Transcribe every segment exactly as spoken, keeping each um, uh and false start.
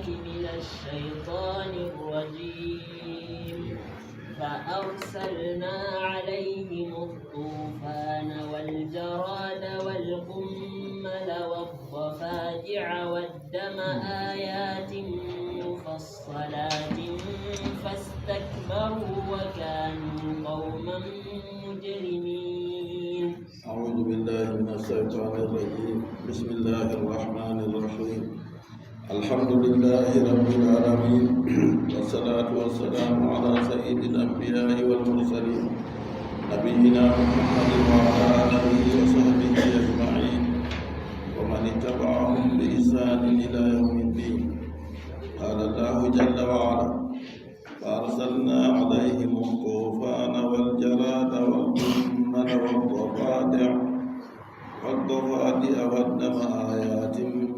من الشيطان الرجيم. فأرسلنا عليهم الطوفان والجراد والقمل والضفادع والدم آيات مفصلات فاستكبروا وكانوا قوما مجرمين. أعوذ بالله من الشيطان الرجيم. بسم الله الرحمن الرحيم. الحمد لله رب العالمين، والصلاة والسلام على سيد الأنبياء والمرسلين، نبينا محمد وعلى آله وصحبه أجمعين، ومن اتبعهم بإحسان إلى يوم الدين. قال الله جل وعلا: فأرسلنا عليهم الطوفان والجراد والقمل والضفادع والضفادع والدم آيات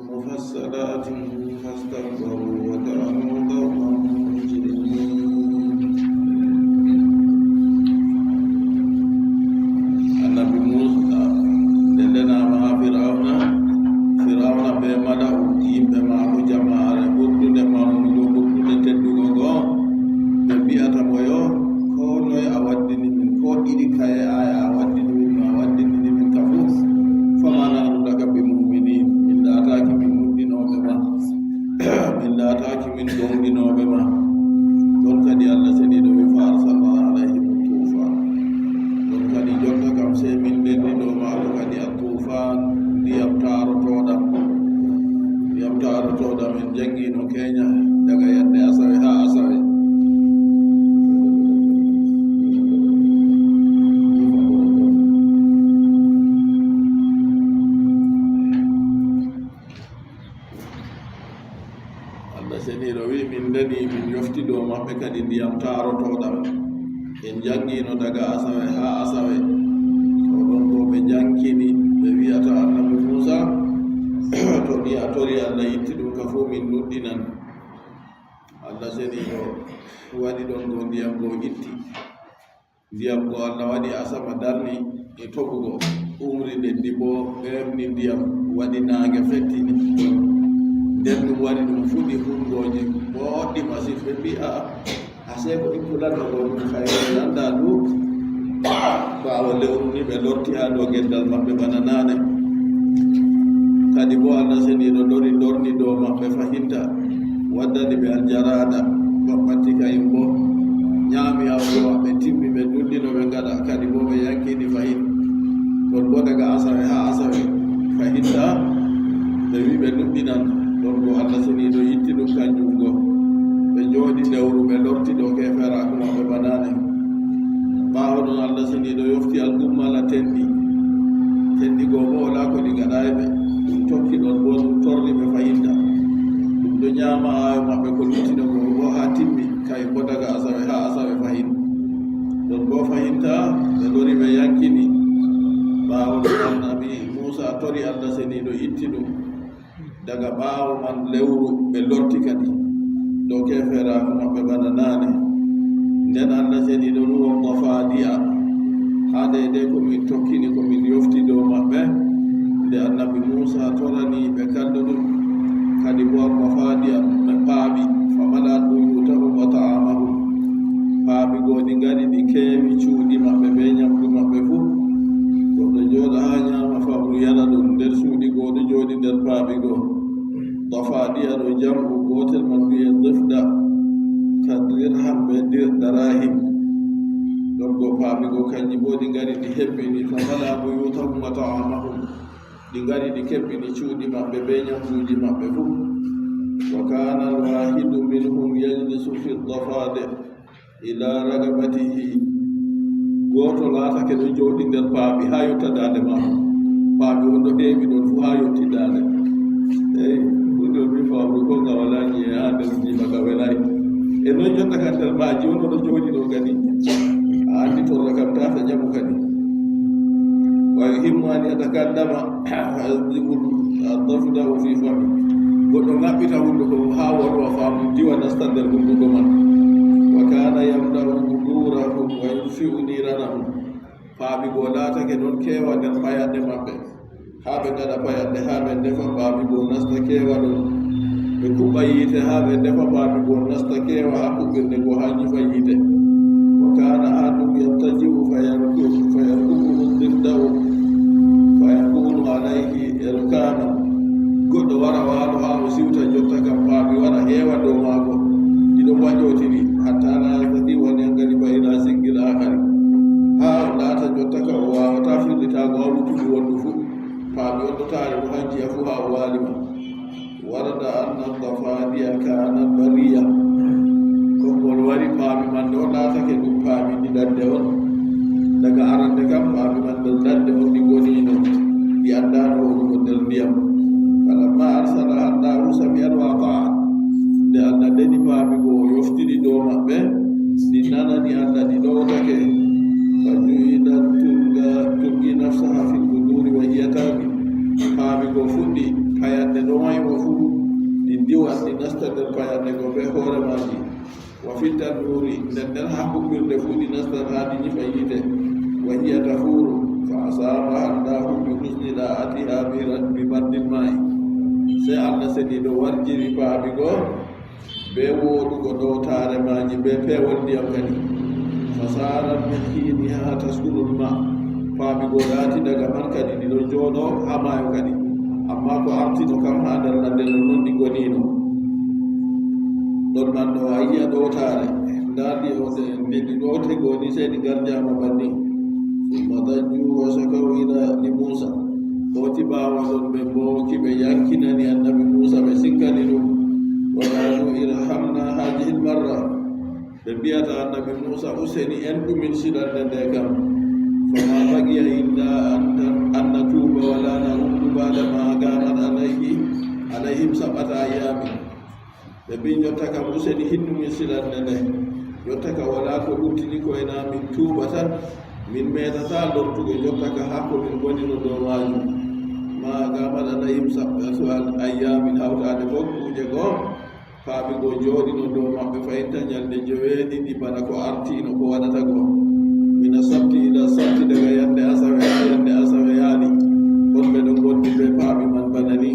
مفصلات فاستكبروا وكانوا قوما مجرمين. Annabi Muusa, nde ndenaama haa Firawna, Firawna bee mala'u, yimɓe maako, jamaare ɓurtunde mawnugo, ɓurtunde teddugo go, ɓe mbi'ata mo yo, ko noy a waddini min, ko ɗiɗi kaye aya a waddini min, no a waddini min ka fuu. Fama nahnu laka bi mu'minin, min laataaki min nuɗɗinooɓe ma, min laataaki min goonɗinooɓe ma. Ɗon kadi Allah seniiɗo wi: fa arsalna alayhim tufan. Ɗon kadi jonta kam sey min ndenni dow maako kadi a tufan, ndiyam taarotooɗam. Ndiyam taarotooɗam en janngino keenya daga yande asawe haa asawe. Allah seniiɗo wi: min ndeni, min yofti dow maɓɓe kadi ndiyam taarotooɗam. En janngino daga asawe haa asawe. To ɗon ɗo ɓe jankini, ɓe wi'ata Annabi Muusa, to ni a tori Allah itti ɗum ka fuu, min nuɗɗinan. Allah seniiɗo waɗi ɗon go ndiyam go itti. Ndiyam go Allah waɗi asama darni e toɓugo, umri leddi boo ɓeeɓni ndiyam, waɗi naange fettini. Nden ɗum waɗi ɗum fuɗi hungooji booɗɗi masin. Ɓe mbi'i, a'a, asee ko ɗi kulanno ɗo ɗum kayre mi anndaa ndu. Ɓaawo lewru ni ɓe lorti haa dow gendal maɓɓe bana naane. Kadi boo Allah seniiɗo lori lorni dow maɓɓe fahinta, waddani ɓe aljarada, baɓɓatti kayum boo, nyaami hawre maɓɓe, timmi ɓe ndulli no ɓe ngaɗa, kadi boo ɓe yankini fahin. Ɗon boo daga asawe haa asawe fahinta, ɓe wi ɓe nuɗɗinan. Ɗon boo Allah seniiɗo itti ɗum kanjum go. Ɓe njooɗi lewru, ɓe lorti dow keeferaaku maɓɓe bana naane. Ɓaawo ɗon Allah seniiɗo yofti al'umma la tenɗi. Tenɗi goo boo walaa ko ɗi ngaɗaay ɓe. Ɗum tokki ɗon boo ɗum torri ɓe fahinta. Ɗum ɗo nyaama aayo maɓɓe ko luttino go boo haa timmi, kay boo daga asawe haa asawe fahin. Ɗon boo fahinta, ɓe lori ɓe yankini. Ɓaawo ɗon Annabi Muusa tori Allah seniiɗo itti ɗum. Daga ɓaawo man lewru ɓe lorti kadi dow keeferaaku maɓɓe bana naane. Nden Allah seniiɗo ɗum on mafadi'a, haa deydey ko min tokkini, ko min yofti dow maɓɓe. Nde Annabi Muusa torani ɓe kalluɗum, kadi boo mafadi'a ɓe paaɓi, fa mala'at buyutahum wa ta'amahum. Paaɓi go ɗi ngari ɗi keewi cuuɗi maɓɓe bee nyamdu maɓɓe fuu. Goɗɗo jooɗa haa nyaama, fawru yara ɗum nder cuuɗi go ɗo jooɗi nder paaɓi go. Dafadiya ɗo jam'u gootel man wi'e difda, ka dirham bee dir-, darahim. Ɗon go paaɓi go kanji boo ɗi ngari ɗi hebbini, fa mala buyutahum wa ta'amahum. Ɗi ngari ɗi kebbini cuuɗi maɓɓe bee nyamduuji maɓɓe fuu. Wa kana alwahidu minhum yajlisu fi dafadi ila ragabatihi. Gooto laatake ɗo jooɗi nder paaɓi haa yotta daande maako. Paaɓi on ɗo heewi ɗon fuu haa yotti daande. Eey, ɗum ɗo mi faamru ko nga walaa nyi'e haa nder jiima nga welaay. E noon jonta ka nder maaji on o ɗo jooɗi ɗo kadi. A anndi torra kam tata ƴamu kadi. Wa yuhimmu an yatakallama. Yasbiqu ad-dafda'u fi fami. Goɗɗo ŋaɓɓita hunnduko mum haa wolwa faamu diwa nasta nder hunnduko man. Wa kana yamna'u budurahum wa yutfi'u niranahum. Paaɓi go laatake ɗon keewa nder payanɗe maɓɓe. Haa ɓe ngaɗa payanɗe, haa ɓe ndefa, paaɓi go nasta keewa ɗon. Ɓe kuɓɓa yiite haa ɓe defa paami goo nasta keewa haa kuɓɓirde goo haa nyifa yiite. Wa kaana ahaduhum yattaji'u fayarku-, fayarkubuhu didda'u, fayakunu alayhi ilkaman. Goɗɗo wara waalo haa o siwta jotta kam paami wara heewa dow maako. Ɗi ɗon waƴootiri hatta laa yastati'u an yanqaliba ila shiqqil aakhari. Haa o laata jotta kam o waawataa firlitaago haa luttuɗi wondu fuu. Paami on ɗo taari mo haa ngi'a fuu haa o waali ma. Warada anna dafadiya kanat bariya. Konngol wari paami man ɗo laatake ɗum paami ndi ladde on. Daga arande kam paami man nder ladde on ndi ngonino. Ɗi anndaano wonnugo nder ndiyam. Falamma arsalaha Allahu sami'at wa ata'at. Nde Allah neni paami go o yoftidi dow maɓɓe, ndi nanani Allah, ndi ɗowtake. Fa ju'ilat tulqa-, tulqi nafsaha fil buduri wa hiya tahmi. Paami go fuɗɗi payanɗe ɗo mayi mo fuu, ɗi ndiwan, ɗi nasta nder payanɗe go bee hoore maaji. Wa fit tannuuri, nden nden haa huɓɓirde fuu ɗi nastan haa ɗi nyifa yiite. Wa hiya tafuuru, fa asaabaha Allahu bi husni da'atiha bi ra-, bi mardil maa'i. Sey Allah seniiɗo warjiri paami go bee wooɗugo ɗowtaare maaji bee peewol ndiyam kadi. Fa saarat min hiiniha taskunul ma. Paami go laati daga man kadi ndi ɗon jooɗo haa maayo kadi. Ammaa ko artino kam haa nder ladde non non ndi ngonino. Ɗon man ɗo a yi'a ɗowtaare. Ndaa ndi o-, nde ndi ɗowte go ni sey ndi garjaama banni. Summa dajju wa shakaw ila li Muusa. Hooti ɓaawo ɗon ɓe mbooki ɓe yankinani Annabi Muusa ɓe sikkani ɗum. Wa qaalu irhamna haadihil marra. Ɓe mbi'ata Annabi Muusa, useni enɗu min silande nde kam. Fama baqiya illa an, an natuuba wala na'uudu ba'da ma haqat alayhi, alayhim sab'ata ayyaamin. Ɓe mbi jotta kam useni hinnu min silande nde. Jotta kam walaa ko luttini ko ena min tuuba tan. Min meeɗataa lortugo jotta kam haa ko min ngonino dow maajum. Ma haqat alayhim sab'atu ayyaamin hawtaade fof kuuje goo. Paami go jooɗino dow maɓɓe fayinta nyalɗe joweeɗiɗi bana ko artiino ko waɗata go. Mina sabti ila sabti daga yande asawe haa yande asawe yaali. Wonɓe ɗon ngondi bee paami man bana ni.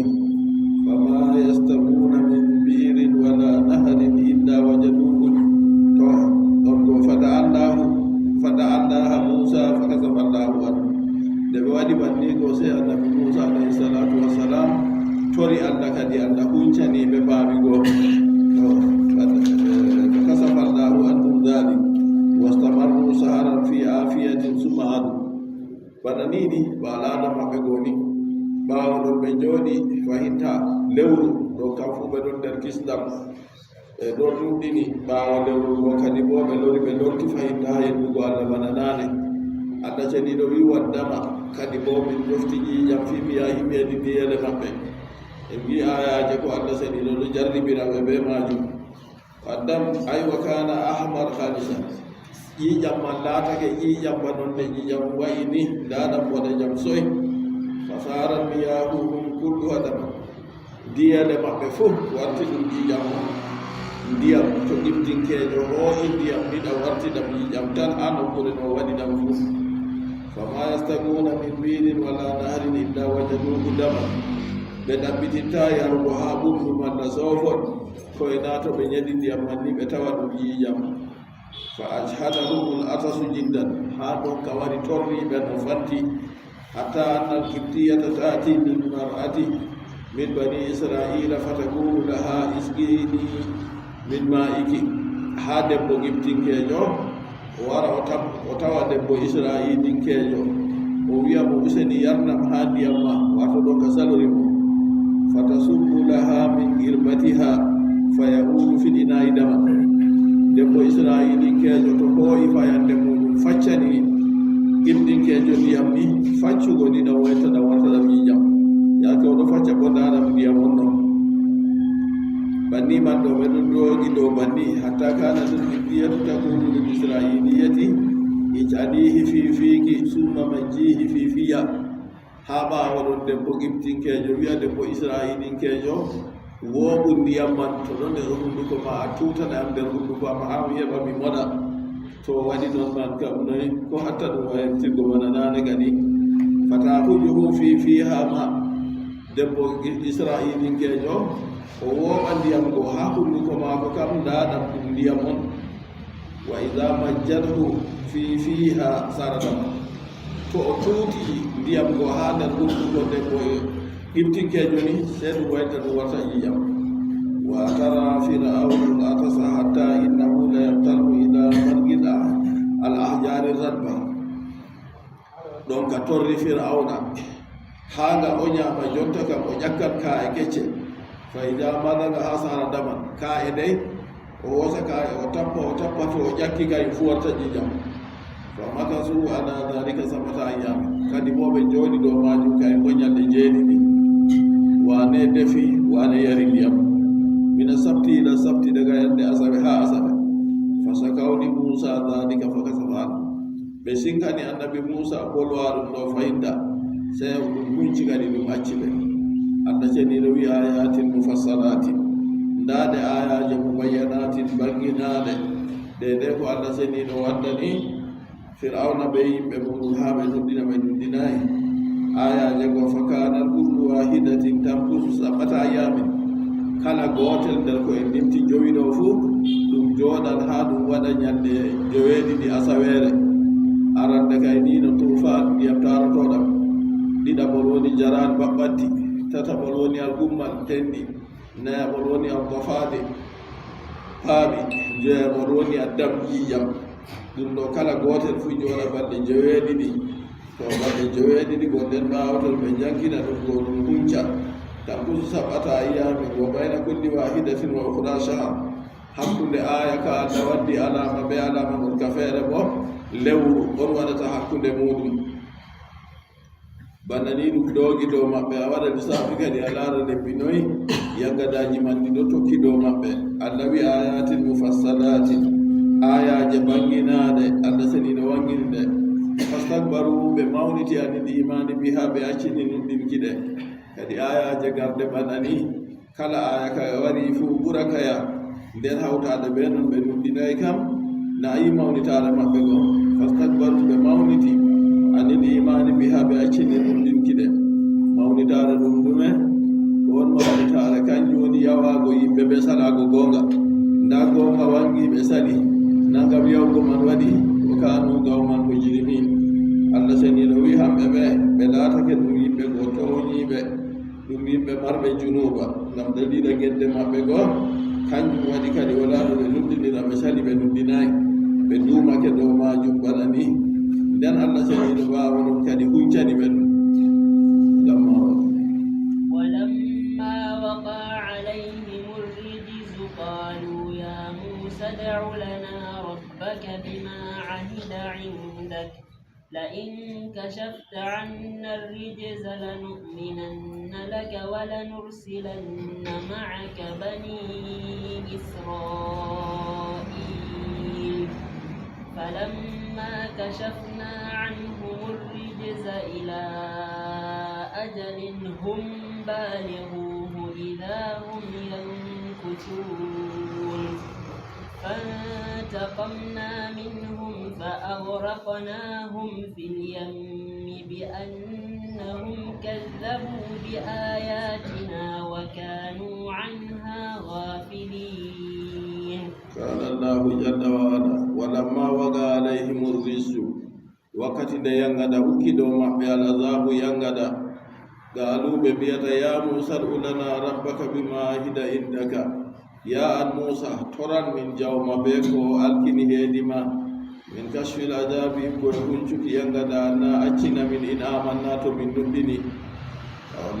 Fama yastabuna min bi'rin wala nahrin illa wajaduhu. To, on go fada Allahu, fada Allaha Muusa fakashafa Allahu anhu. Nde ɓe waɗi banni go sey Annabi Muusa alayhi salaatu wassalam tori Allah kadi Allah huncani ɓe paami go. To, fakasafa Allahu anhum dhalik. Wastamarru saharan fi afiyatin summa adu. Bana ni ni, ba al'aada maɓɓe go ni. Ɓaawo ɗon ɓe njooɗi fahinta lewru, ɗo kam fuu ɓe ɗon nder kisndam. Ɓe ɗon ɗuɗɗini ɓaawo lewru go kadi boo ɓe lori, ɓe lorti fahinta haa yeddugo Allah bana naane. Allah ceniiɗo wi'i, waddama kadi boo min ɗofti ƴiiƴam fii miyaahi meeɗi diyele maɓɓe. En ngi'i aayaaje ko Allah ceniiɗo ɗo jarribira ɓe bee maajum. Waddam, ay wa kaana ahmar khalisa. Ƴiiƴam man laatake ƴiiƴam ba nonde ƴiiƴam wa'i ni, ndaa ɗam boɗejam soy. Fasaara miyahuhum kulluha daman. Diyale maɓɓe fuu warti ɗum ƴiiƴam on. Ndiyam to giftinkeejo hoo'i ndiyam ni ɗam warti ɗam ƴiiƴam tan haa nokkuure no waɗi ɗam fuu. Fama yastaguna min bi'rin wala nahrin illa wajaduhu daman. Ɓe ɗaɓɓititta yarugo haa ɓunndu malla soofon, koy naa to ɓe nyeɗi ndiyam man ni ɓe tawa ɗum ƴiiƴam. Fa ajhadahumul atasu jiddan, haa ndonka wari torri ɓe no fanti. Hatta annal qibtiyata ta'ti bil mar'ati min bani Isra'ila fataqulu laha isqini min ma'iki. Haa debbo giftinkeejo o wara o tab-, o tawa debbo Isra'ilinkeejo, o wi'a mo, useni yarnam haa ndiyam ma, waato ɗon ka salori mo. Fatasubbu laha min qirbatiha, fa ya'udu fil ina'i daman. Debbo Isra'ilinkeejo to hoo'i fayande muuɗum faccani giftinkeejo ndiyam ni, faccugo ni ɗam wayta ɗam warta ɗam ƴiiƴam. Yaake o ɗo facca bo ndaa ɗam ndiyam on ɗon. Banni man ɗo ɓe ɗon jooɗi dow banni, hatta kanatil qibtiyatu taqulu lil Isra'iliyati, ij'alihi fi fiki, summa majjihi fi fiya. Haa ɓaawo ɗon debbo giftinkeejo wi'a debbo Isra'ilinkeejo, wooɓu ndiyam man to ɗon nder hunduko ma, a tuutana yam nder hunduko am haa mi heɓa mi moɗa. To o waɗi non man kam noy, ko hatta ɗum wayamtirgo bana naane kadi. Fata'khuzuhu fi fiha ma. Debbo I-, Isra'iilinkeejo, o wooɓa ndiyam go haa hunnduko maako kam, ndaa ɗam ɗum ndiyam on. Wa iza majjathu fi fiha sara dama. To o tuuti ndiyam go haa nder hunnduko debbo Qibtinkeejo ni, sey ɗum wayta ɗum warta ƴiiƴam. Wa tara Fir'auna al-atasa hatta innahu la yabtalu ila marqi al-ahjari radba. Ɗon ka torri Fir'auna, haa nga o nyaama, jonta kam o ƴakkan kaa'e kecce. Fa ida balaga haa sara daman, kaa'e dey, o hoosa kaa'e, o tappa, o tappa, to o ƴakki kay fu warta ƴiiƴam. Fa makasu ala dhalika sab'ata ayyam. Kadi mo ɓe jooɗi dow maajum kay ko nyalɗe jeeɗiɗi. Wane defi, wane yari ndiyam. Mina sabti ila sabti, daga yande asawe haa asawe. Fa shakaw li Musa dhalika fa kashafa anhum. Ɓe sinkani annabi Muusa bolwaaɗum ɗo fayinta, sey ɗum hunci kadi ɗum acci ɓe. Allah Ceniiɗo wi'i, ayatin mufassalatin, ndaa ɗe aayaaje mubayyanatin, bannginaaɗe, deydey ko Allah Ceniiɗo waddani Fir'awna bee yimɓe muuɗum haa ɓe nuɗɗina, ɓe nuɗɗinaay. Aayaaje go, fa kaanat kullu waahidatin tamkusu sab'ata ayyaamin. Kala gootel nder ko en limti jowi ɗo fuu, ɗum jooɗan haa ɗum waɗa nyalɗe joweeɗiɗi asaweere. Arande kay ni no tuufaan, ndiyam taarotooɗam. Ɗiɗaɓol woni jaraan baɓɓatti. Tataɓol woni al-gummal tenɗi. Nayaɓol woni al-dafaadi paaɓi. Joyaɓol woni ad-dam ƴiiƴam. Ɗum ɗo kala gootel fuu jooɗa balɗe joweeɗiɗi. To balɗe joweeɗiɗi go, nden ɓaawo ton ɓe njankina ɗum, go ɗum hunca. Tamkusu sab'ata ayyaamin, wa bayna kulli waahidatin wa ukhra shahr. Hakkunde aaya ka Allah waddi alaama bee alaama, ngol ka feere boo lewru, on waɗata hakkunde muuɗum. Bana ni ɗum doogi dow maɓɓe, a waɗa lisaafi kadi, a laara lebbi noy yangadaaji man ɗi ɗo tokki dow maɓɓe. Allah wi'i, ayatin mufassalatin, aayaaje bannginaaɗe, Allah Ceniiɗo waŋgini ɗe. Fastakbaru, ɓe mawniti anil iimaani biha, ɓe accini nuɗɗinki ɗe. Kadi aayaaje garɗe bana ni, kala aaya ka wari fuu ɓura kaya, nden hawtaade bee non ɓe nuɗɗinaay kam, na a yi mawnitaare maɓɓe go. Fastakbaru, ɓe mawniti, anil iimaani biha, ɓe accini nuɗɗinki ɗe. Mawnitaare ɗum ɗume? Ko on mawnitaare, kanjum woni yawaago yimɓe bee salaago goonga. Ndaa goonga waŋgi ɓe sali, na ngam yahugo man waɗi, wa kaanu qawman mujrimiin. Allah Ceniiɗo wi'i, hamɓe ɓe, ɓe laatake ɗum yimɓe go toownyiiɓe. Ɗum yimɓe marɓe junuuba, ngam daliila gedde maɓɓe go, kanjum waɗi kadi walaa no ɓe nuɗɗinira, ɓe sali, ɓe nuɗɗinaay, ɓe duumake dow maajum bana ni. Nden Allah Ceniiɗo ɓaawo ɗon kadi huncani ɓe ɗum. Lamma waɗi. ولما وقع عليهم الرجز قالوا يا موسى ادع لنا ربك بما عهد عندك لئن كشفت عنا الرجز لنؤمنن لك ولنرسلن معك بني إسرائيل. فلما كشفنا عنهم الرجز إلى أجل هم بالغوه إذا هم ينكثون. فانتقمنا منهم فأغرقناهم في اليم بأنهم كذبوا بآياتنا وكانوا عنها غافلين. قال الله جل وعلا: ولما وقع عليهم الرجز. Wakkati nde yaŋgada ukki dow maɓɓe, al-azaabu, yaŋgada, qaalu, ɓe mbi'ata, ya Muusa, ud'u lana rabbaka bima ahida indaka. Ya an Muusa, toran min Jawma bee ko o alkini heedi ma, min kashfil azaabi, iggol huncuki yaŋgada, anna, accina min, in aamanna, to min nuɗɗini.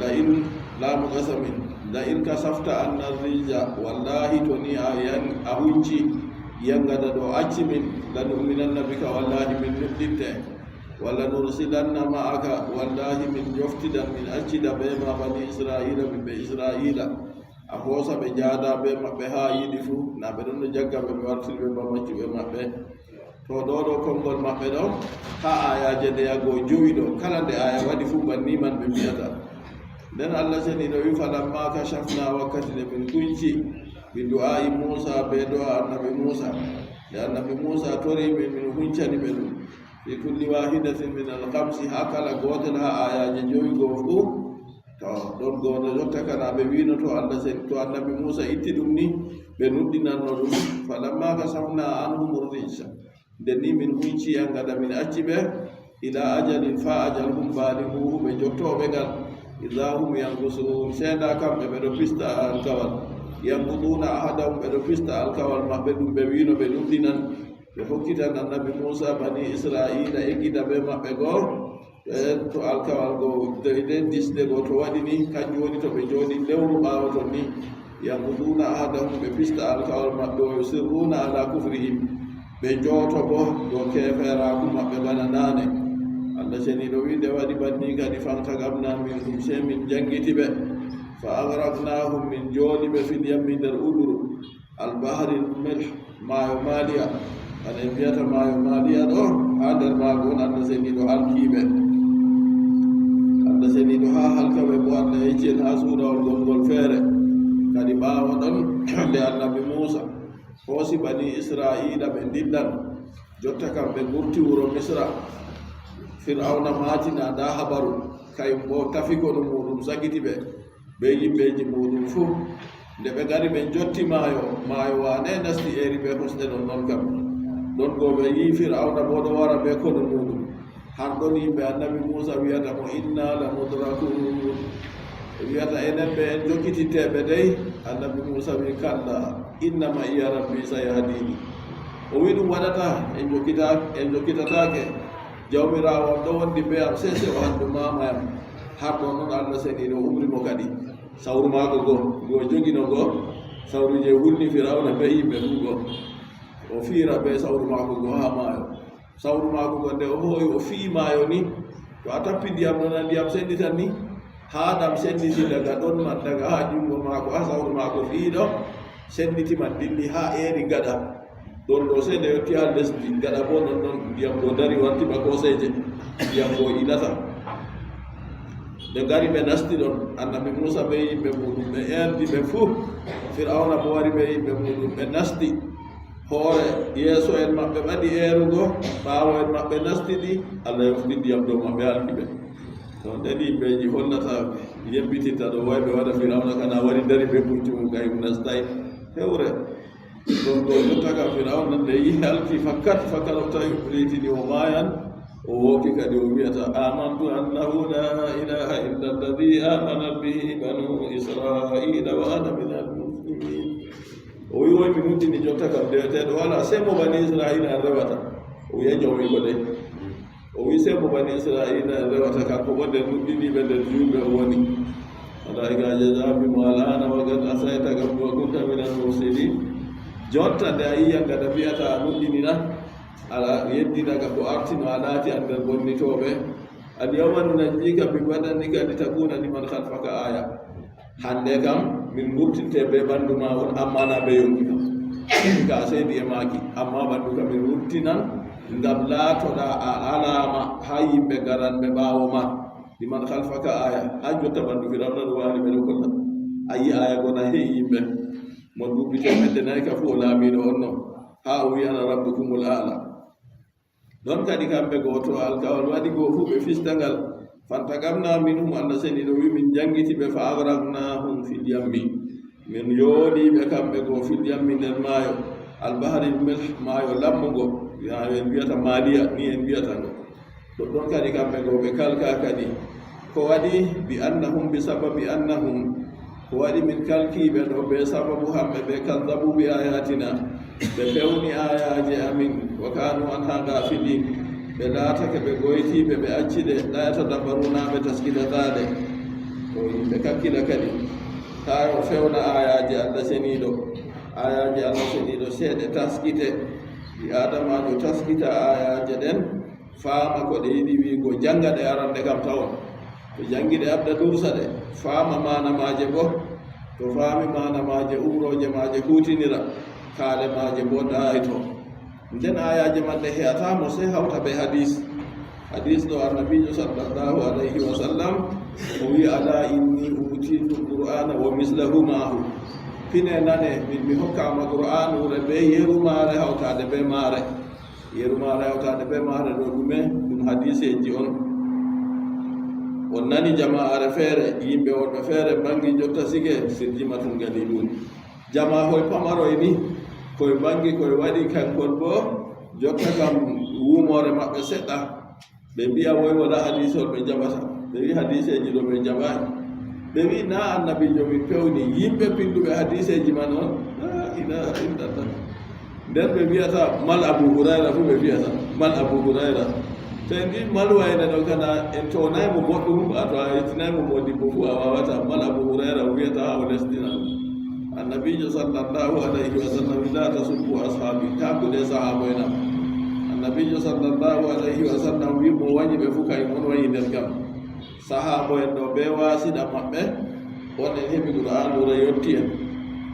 La'in, laamu qasamin, la'in kashafta anna rijza, wallaahi to ni a yan-, a hunci yaŋgada ɗo, acci min, lanu'minanna bika, wallaahi min nuɗɗinte, wala nursilanna ma'aka, wallaahi min joftidan, min accida bee ma bani Isra'iila, ɓiɓɓe Isra'iila. A hoosa ɓe, njaada bee maɓɓe haa a yiɗi fuu, na ɓe ɗon no jagga ɓe, ɓe wartiri ɓe ba maccuɓe maɓɓe. To ɗo ɗo konngol maɓɓe ɗo, haa aayaaje ndeya go jowi ɗo, kala nde aaya waɗi fuu, banni man ɓe mbi'ata. Nden Allah Ceniiɗo wi'i, falamma kashafna, wakkati nde min kunci, bi du'aa'i Muusa, bee do'a annabi Muusa. Nde annabi Muusa tori min, min huncani ɓe ɗum. Fi kulli waahidatin min al-khamsi, haa kala gootel haa aayaaje jowi go fuu, To ɗon goono yotta kana ɓe wiino to Allah sen, to annabi Muusa itti ɗum ni, ɓe nuɗɗinanno ɗum. Falamma kasafna anhum rijsa, nde ni min hunci yangada min acci ɓe, ila ajalin, fa ajal hum balighuhu, ɓe jottooɓe ngal, idha hum yankusun, seeda kamɓe ɓe ɗo pista alkawal, yanquduna ahadahum, ɓe ɗo pista alkawal maɓɓe ɗum ɓe wiino ɓe nuɗɗinan. Ɓe hokkitan annabi Muusa bani Isra'iila ekkita ɓe maɓɓe goo, ɓe to alkawal goo, de, de disde goo to waɗi ni, kanjum woni to ɓe jooɗi lewru ɓaawo ton ni, yanquduna ahadahum, ɓe pista alkawal maɓɓe, wa yusirruna ala kufrihim, ɓe jooto bo dow keeferaaku maɓɓe bana naane. Allah Ceniiɗo wi'i, nde waɗi banni kadi, fantaqamna minhum, sey min jangiti ɓe, fa agraqnahum, min jooli ɓe, fil yammi, nder uduru, al bahril milh, maayo Maaliya. An en mbiyata maayo Maaliya ɗo, haa nder maago on Allah Ceniiɗo halki ɓe. Allah Ceniiɗo haa halka ɓe bo, Allah yecci en haa suurawol gongol feere. Kadi ɓaawo ɗon, nde annabi Muusa hoosi bani Isra'iila ɓe ndillan, jotta kam ɓe ngurti wuro Misra. Fir'awna maatina, ndaa habaru, kayum bo tafi konu muuɗum, sakiti ɓe, be yimɓeeji muuɗum fuu. Nde ɓe ngari ɓe njotti maayo, maayo waane nasti eeri ɓe kosɗe non non kam. Ɗon go ɓe yi'i Fir'awna bo ɗo wara be konu muuɗum. Har ɗon yimɓe annabi Muusa wi'ata mo, "Inna la mudrakun." Ɓe wi'ata, "Enen ɓe en jokkitinte ɓe dey." Annabi Muusa wi'i, "Kalla, inna ma'iya rabbi sayahdini." O wi'i, "Ɗum waɗataa, en jokkita-, en jokkitataake. Jawmiraawo am ɗo wondi be am, sey, sey o hallu maama yam." Har ɗon non Allah Ceniiɗo umri mo kadi. Sawru maako go, ngu o jogino go, sawru je hulni Firawna be yimɓe fuu go. O fiira be sawru maako go haa maayo. Sawru maako go nde o hoo'i o fiyi maayo ni, to a tappi ndiyam non, a ndiyam senditan ni, haa ɗam senditi daga ɗon man, daga haa junngo maako, haa sawru maako fiyi ɗo, senditi man dilli haa eeri gaɗa. Ɗon ɗo sey nde yotti haa lesdi, gaɗa bo non non ndiyam go dari warti ba kooseeje, ndiyam go ilata. Ɓe ngari ɓe nasti ɗon, annabi Muusa be yimɓe muuɗum, ɓe eerdi ɓe fuu. Firawna bo wari be yimɓe muuɗum, ɓe nasti. Hoore yeeso en maɓɓe ɓadi eerugo, ɓaawo en maɓɓe nasti ɗi, Allah yofti ndiyam dow maɓɓe, halki ɓe. To nden yimɓeeji hollata ɓe, yebbitinta ɗo, way ɓe waɗa Firawna kana wari dari be puccu mum, kay um nastay. Hewre. Ɗon ɗo jotta ka Firawna nde yi'i halki fakkat, fakkat o tawi o leydi ndi o maayan, o wooki kadi o wi'ata, "Amantu annahu la ilaha illa alladhi amanat bihi banu Israila wa ana minal muslimin." O wi'i, "Woy mi nuɗɗini jotta kam deweteeɗo walaa, sey mo bani Israila en rewata." O wi'a jawmi ko dey. O wi'i, "Sey mo bani Israila en rewata, kanko bo nder nuɗɗiniiɓe nder juulɓe o woni." Malaa'ika jaja bi mo, "Al'ana wa qad asayta qablu wa kunta minal mufsidin." Jonta nde a yi'i yangada mbi'ata a nuɗɗini na, a yeddina ka ko artino a laati a nder bonnitooɓe. "Al yawma nunajjika bi badanika li takuna liman khalfaka aya." Hande kam min murtinte be ɓandu ma on, amma na be yonki kam. Ka seydi e maaki, amma ɓandu kam min murtinan ngam laatoɗa a alama ha yimɓe garanɓe ɓawo ma. Liman khalfaka aya, ha jotta ɓandu Firawna ɗo wali ɓe ɗo kolla. A yi aya gona heyi yimɓe. Mo duuɓi teemedde nayi ka fu o laamiɗo on no. Ha o wi ana rabbukumul a'la. Ɗon kadi kamɓe goo to alkawal waɗi goo fu ɓe fista ngal. Fantaqamna minhum, Allah seniiɗo wi min jangiti ɓe, fa agraqnahum fil yammi. Min yooli ɓe kamɓe goo fil yammi nder maayo. Al bahril milh, maayo lammugo. Maayo en mbiyata Maliya, ni en mbiyata ngo. Ɗoɗɗon kadi kamɓe goo ɓe kalka kadi. Ko waɗi? Bi annahum, bi sababi annahum. Ko waɗi min kalki ɓe ɗo be sababu hamɓe ɓe kazzabu bi ayatina. Ɓe fewni ayaje amin. Wa kanu anha gafilin. Ɓe laatake ɓe goytiiɓe, ɓe acci ɗe, la yatadabbaruna, ɓe taskitata ɗe. To yimɓe kakkila kadi. Taa yo fewna ayaje Allah seniiɗo. Ayaje Allah seniiɗo seeɗe taskite. Ɓi Adamaajo taskita ayaje ɗen. Faama ko ɗe yiɗi wi'go, janga ɗe arande kam tawon. To jangi ɗe, adda dursa ɗe, faama maana maaje bo. To faami maana maaje, umrooje maaje huutinira, kaale maaje bo ɗaayto. Nden ayaaje man ɗe he'ata mo sey hawta be hadiis. Hadiis ɗo Annabiijo sallallahu alayhi wa sallam o wi'i, "Ala inni utiitu Qur'aana wa mislahu ma'ahu." Pine nane, min mi hokkaama Qur'aanuure be yeru maare hawtaade be maare. Yeru maare hawtaade be maare ɗo ɗume? Ɗum hadiiseeji on. On nani jama'aare feere, yimɓe wonɓe feere mbaŋgi jotta sike, sirjima tun gadi ɗun. Jama hoy pamaroy ni, koy mbaŋgi koy waɗi kankon boo, jotta kam wuumoore maɓɓe seɗɗa. Ɓe mbi'a woy wala hadiisol ɓe jaɓata. Ɓe wi'i hadiiseeji ɗo ɓe jaɓaay. Ɓe wi'i naa annabiijo min pewni, yimɓe pinduɓe hadiiseeji man on. Laa ilaaha illallah. Nden ɓe mbi'ata mal Abu Hurayra fu ɓe mbi'ata, mal Abu Hurayra. To en mbii mal wayne ɗo kana en townay mo goɗɗum, a to a yettinay mo modibbo fu a waawata, mal Abu Hurayra o wi'ata haa o lesdina ɗum. Annabiijo sallallahu alayhi wa sallam wi'i, "Laa tasubbu ashaabi," taa kuɗe sahaabo'en am. Annabiijo sallallahu alayhi wa sallam wi'i mo wanyi ɓe fu kay on wanyi nder kam. Sahaabo'en ɗo bee waasiɗa maɓɓe, on en heɓi Qur'aanu re yotti en.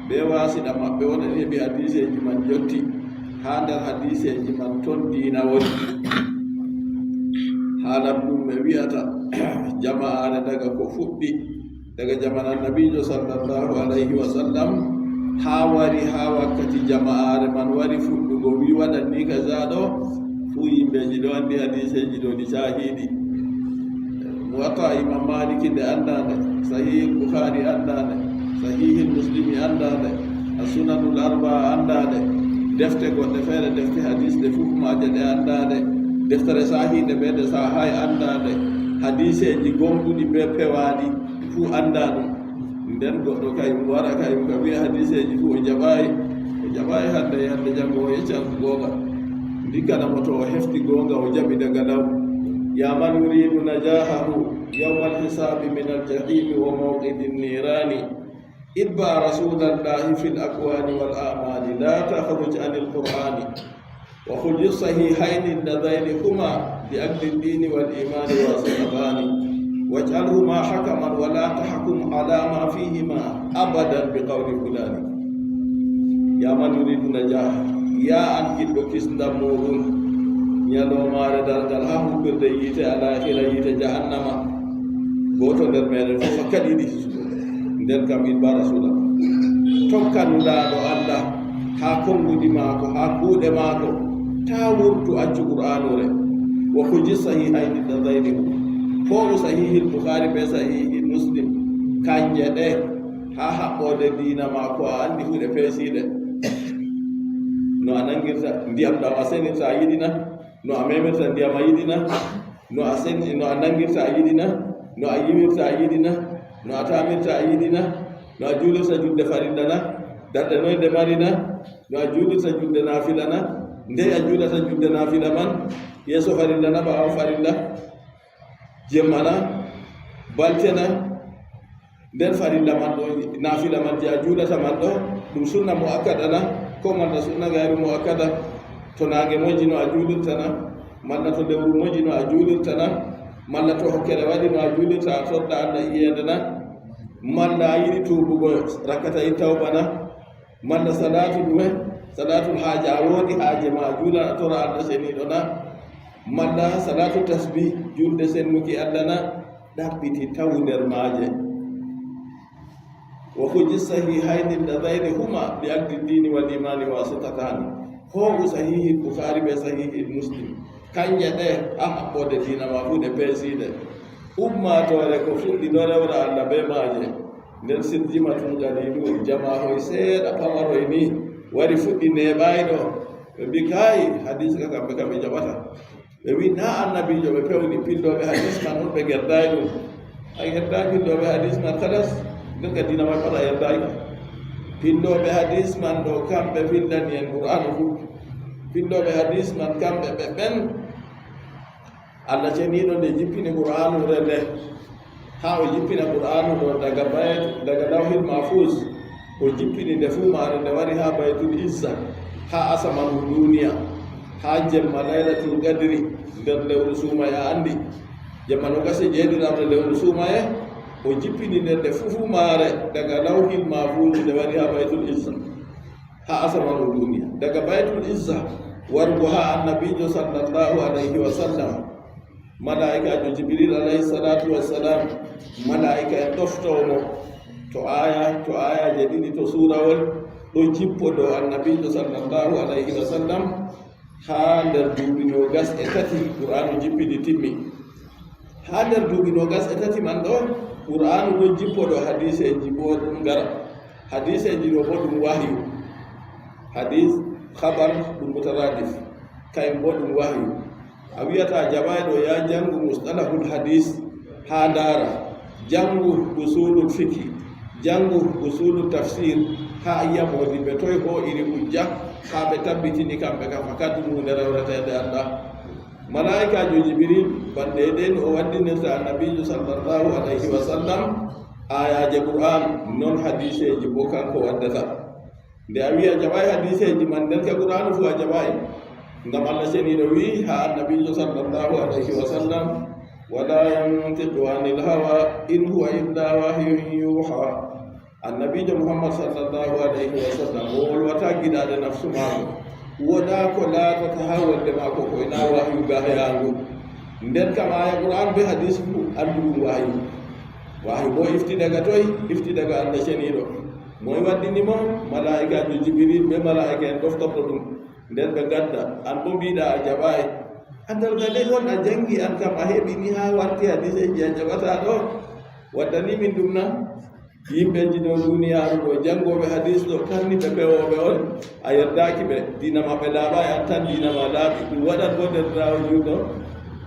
Bee waasiɗa maɓɓe, on en heɓi hadiiseeji man yotti. Haa nder hadiiseeji man ton diina woni. Haala ɗum ɓe wi'ata, jama'aare daga ko fuɗɗi, daga jaman Annabiijo sallallahu alayhi wa sallam, haa wari haa wakkati jama'aare man wari fuɗɗugo, wi'i waɗan ni kaza ɗo, fuu yimɓeeji ɗo anndi hadiiseeji ɗo ɗi caahiiɗi. Muwatta Imam Maliki nde anndaande, Sahih Bukhari anndaande, Sahih Muslimi anndaande, As-Sunanul Arba'a anndaande, defte goɗɗe feere, defte hadiis ɗe fuu maaje ɗe anndaande, deftere saahiinde bee nde saahaay anndaande, hadiiseeji gomɗuɗi bee pewaaɗi fuu anndaa ɗum. Nden goɗɗo kay wara kay ka wi'a hadiiseeji fuu o jaɓaay, o jaɓaay hannde, yande janngo o yeccan goonga. Ndikkana mo to o hefti goonga o jaɓi daga law. يا من يريد نجاحه يوم الحساب من الجحيم وموقد النيران. اتبع رسول الله في الأقوال والأعمال، لا تخرج عن القرآن. وخذ الصحيحين اللذين هما بعقد الدين والإيمان واسطتان. واجعلهما حكما ولا تحكم على ما فيهما أبدا بقول فلان. يا من يريد نجاحه، yaa an giɗɗo kisndam muuɗum, ñalawmaare darngal haa huɓɓirde yiite alaahira, yiite jahannama. Gooto nder meeɗen fof kadi yiɗi hisugo. Nden kam, اتبع رسول الله. Tokka Nulaaɗo Allah haa konnguɗi maako, haa kuuɗe maako. Taa wurtu, accu Qur'aanu re. وخذ الصحيحين اللذين هما. Hoo'u Sahihil Bukhari bee Sahihil Muslim. Kanje ɗe haa haɓɓoode diina ma, ko a anndi fu ɗe peesiiɗe. No a nanngirta ndiyam ɗam, a senirta a yiɗi na? No a memirta ndiyam a yiɗi na? No a sen-, no a nanngirta a yiɗi na? No a yiwirta a yiɗi na? No a taamirta a yiɗi na? No a juulirta julde farilla na? Darɗe noy nde mari na? No a juulirta julde naafila na? Ndey a juulata julde naafila man? Yeeso farilla na, ɓaawo farilla? Jemma na? Balte na? Nder farilla man ɗo, naafila man je a juulata man ɗo, ɗum sunna mu'akkada na, ko malla sunna gayru mu'akkada? To naange moƴƴi no a juulirta na, malla to lewru moƴƴi no a juulirta na, malla to hokkere waɗi no a juulirta, a sodda Allah iyeende na, malla a yiɗi tuubugo rakkata i tawba na, malla salaatu ɗume, salaatul haaja, a woodi haaje ma, a juula, a tora Allah seniiɗo na, malla salaatu tasbih, julde sennuki Allah na, ɗaɓɓiti tawu nder maaje. وخذ الصحيحين اللذين هما بعقد الدين والإيمان واسطتان. Hoo'u Sahihil Bukhari be Sahihil Muslim. Kanje ɗe, haa haɓɓoode diina ma fuu ɗe peesiiɗe. Ummaatoore ko fuɗɗi ɗo rewra Allah bee maaje. Nden sirjima tun gadiiɗum, jamaahoy seeɗa pamaroy ni wari fuɗɗi neeɓaay ɗo. Ɓe mbi, "Kaay, hadiis ka kamɓe kam ɓe jaɓata." Ɓe wi, "Naa annabiijo ɓe pewni, pindooɓe hadiis man on ɓe gerdaay ɗum." A gerdaay pindooɓe hadiis man, kalas, nden ka diina man pat a yerdaay ka. Pindooɓe hadiis man ɗo, kamɓe findani en Qur'aanu fuu. Pindooɓe hadiis man, kamɓe ɓe ɓen. Allah ceniiɗo nde jippini Qur'aanu re nde, haa o jippina Qur'aanu ɗo daga bayt-, daga Lawhil Mahfuz, o jippini nde fuu maare, nde wari haa Baytul Izza, haa asamanu duuniya, haa jemma Laylatul Qadri nder lewru suumaye, a anndi, jemma noogas e jeeɗiɗaɓre lewru suumaye, o jippini nde, nde fuu fuu maare daga Lawhil Mahfuz, nde wari haa Baytul Izza. Haa asamanu duuniya. Daga Baytul Izza warugo haa Annabiijo sallallahu alayhi wa sallam, malaa'ikaajo Jibril alayhi salaatu wa salaam, malaa'ika en ɗoftoo mo to aaya, to aayaaje ɗiɗi, to suurawol, ɗo jippo dow Annabiijo sallallahu alayhi wa sallam, haa nder duuɓi noogas e tati Qur'aanu jippini timmi. Haa nder duuɓi noogas e tati man ɗo, Qur'aanu ɗon jippo ɗo, hadiiseeji boo ɗum ngara. Hadiiseeji ɗo boo ɗum wahyu. Hadiis, habar, ɗum mutaraadif. Kayum boo ɗum wahyu. A wi'ata jaɓaay ɗo, yaa janngu mustalahul hadiis haa ndaara. Janngu usuulul fikhi. Janngu usuulul tafsiir. Haa a yi'a moodiɓɓe toy hoo'iri hujja, haa ɓe tabbitini kamɓe kam fakat ɗum huunde rewreteende Allah. Malaa'ikaajo Jibril, bannde e ɗen o waddinirta Annabiijo sallallahu alayhi wa sallam aayaaje Qur'aan, non hadiiseeji boo kanko waddata. Nde a wi'i a jaɓaay hadiiseeji man, nden ka Qur'aanu fuu a jaɓaay. Ngam Allah Ceniiɗo wi'i haa Annabiijo sallallahu alayhi wa sallam, "Wa laa yantiqu anil hawa, in huwa illa wahyun yuuhaa." Annabiijo Muhammad sallallahu alayhi wa sallam, o wolwataa giɗaaɗe nafsu maako. Wonaa ko laatata haa wolde maako, ko ina wahyu gahayaangu. Nden kam, aaya Qur'aan bee hadiis fuu anndu ɗum wahyu. Wahyu boo ifti daga toy? Ifti daga Allah Ceniiɗo. Moy waddini mo? Malaa'ikaajo Jibril bee malaa'ika'en ɗoftorɗo ɗum. Nden ɓe ngadda, an boo mbi'ɗa a jaɓaay. Anndal ngale on a janngi, an kam a heɓi ni haa warti hadiiseeji a jaɓataa ɗo? Waddani min ɗum na? Yimɓeeji ɗo duniyaaru ɗo, janngooɓe hadiis ɗo, tan ni ɓe pewooɓe on, a yerdaaki ɓe, diina maɓɓe laaɓaay, an tan diina ma laaɓi. Ɗum waɗan boo nder laawol juulɗo.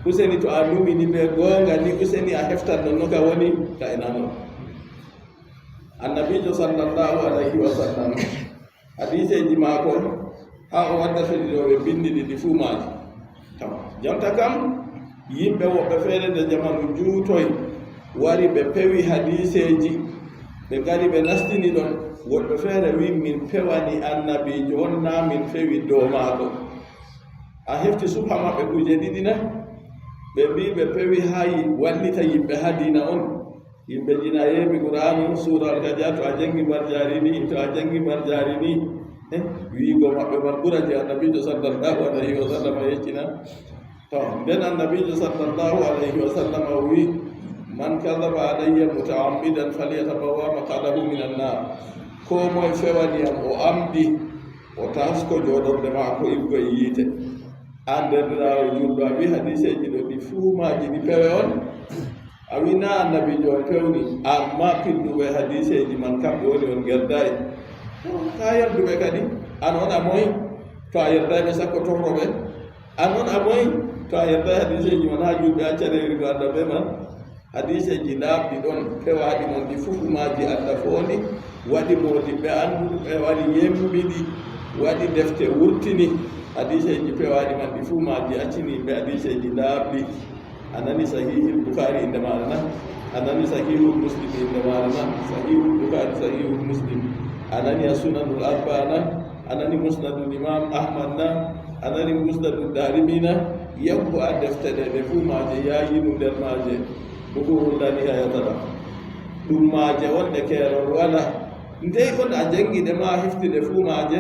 Useni to a numini ɓe goonga ni, useni a heftan non no ka woni, ka e nano. Annabiijo sallallahu alayhi wa sallam, hadiiseeji maako, haa o wadda fedde ɗo ɓe binndi ɗi, ɗi fuu maaji. Tam, jonta kam, yimɓe woɓɓe feere nde jamanu juutoy wari, ɓe pewi hadiiseeji, ɓe ngari ɓe nastini ɗon. Woɓɓe feere wi'i, "Min pewani Annabiijo on, naa min pewi dow maako." A hefti subha maɓɓe kuuje ɗiɗi na? Ɓe mbi'i ɓe pewi haa yi-, wallita yimɓe haa diina on. Yimɓe jina yeeɓi Qur'aanu, suura Alkaja, to a janngi Marjaari ni, to a janngi Marjaari ni. Eh, wi'igo maɓɓe man ɓura je Annabiijo sallallahu alayhi wa sallam yeccina. To, nden Annabiijo sallallahu alayhi wa sallam o wi'i, "Man kadhaba alayya muta'ammidan falyatabawwa maq'adahu minan naar." Koo moye fewani yam o amdi, o taasko jooɗorde maako iwgo e yiite. An nderɗiraawo juulɗo, a wi'i hadiiseeji ɗo ɗi fuu maaji ɗi pewe on? A wi'i naa Annabiijo on pewni, ammaa pilluɓe hadiiseeji man kamɓe woni on ngerdaay. To, taa yerduɓe kadi, an on a moy? To a yerdaay ɓe sakko torro ɓe. An on a moy? To a yerdaay hadiiseeji man haa juulɓe acca rewirgo Allah bee man. Hadiiseeji laaɓɗi ɗon, pewaaɗi mon ɗi fuu, fuu maaji Allah foondi, waɗi moodiɓɓe annduɓe, waɗi yembiɗi, waɗi defte wurtini. Hadiiseeji pewaaɗi man ɗi fuu maaji accini yimɓe hadiiseeji laaɓɗi. A nani Sahihil Bukhaari innde maaɗa na? A nani Sahihul Muslim innde maaɗa na? Sahihul Bukhaari, Sahihul Muslim. A nani As-Sunanul Arba'a na? A nani Musnadul Imaam Ahmad na? A nani Musnadul Daarimi na? Yahu a defte ɗe, ɗe fuu maaje, yaayiinu nder maaje. Buduurul laa nihaayata lah. Ɗum maaje wonɗe keerol walaa. Ndey on a janngi ɗe ma a hefti ɗe fuu maaje?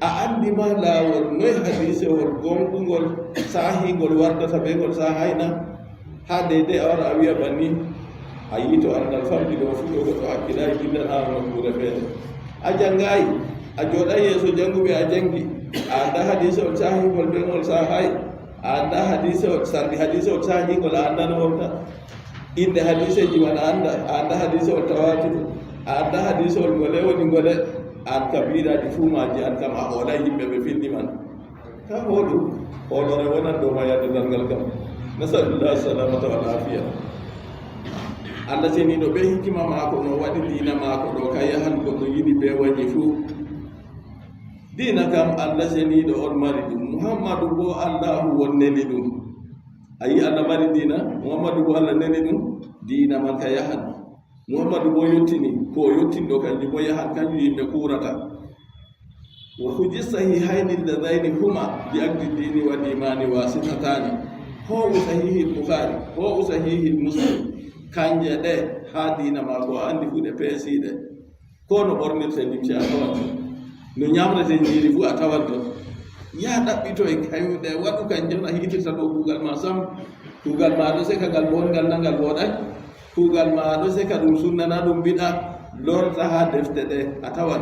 A anndi ma laawol noy hadiisewol gooŋɗungol saahiingol wardata bee ngol saahaay na? Haa deydey a wara a wi'a banni, a yi'i to annal famɗi ɗo fuu, to goɗɗo hakkilaay, dillan haa nokkuure feere. A janngaay, a jooɗaay yeeso jannguɓe a janngi, a annda hadiisewol saahiingol bee ngol saahaay, a annda hadiisewol sarɗi hadiisewol saahiingol, a annda no wonta. Innde hadiiseeji man a annda, a annda hadiisewol tawaatur, a annda hadiisewol ngole woni ngole, an kam mbiɗa ɗi fuu maaji, an kam a hoolaay yimɓe ɓe finni man. Ka hooɗu, hooloore wonan dow ma yande darngal kam. Nasalullah salamata wal afiya. Allah seniiɗo bee hikima maako no waɗi diina maako ɗo ka yahan ko no yiɗi bee wayi fuu. Diina kam Allah seniiɗo on mari ɗum, Muhammadu boo Allahu on neli ɗum. A yi'i Allah mari diina, Muhammadu boo Allah neli ɗum, diina man ka yahan. Muhammadu boo yottini, ko o yottinɗo kanjum boo yahan, kanjum yimɓe kuurata. Wa huji sahihayni alladhayni huma bi aqdi dini wal imani wasitataani. Hoo'u Sahihil Bukhaari, hoo'u Sahihil Muslim. Kanje ɗe haa diina maako a anndi fuu ɗe peesiiɗe. Ko no ɓornirte limce a tawan ton. No nyaamrete nyiiri fuu a tawan ton. Yaa ɗaɓɓito e kayuɗe, waɗu kanje on a hiitirta ɗo kuugal ma sam. Kuugal ma ɗo seka ngal boongal na ngal wooɗaay. Kuugal ma ɗo seka ɗum sunna na ɗum bid'a. Lorta haa defte ɗe a tawan.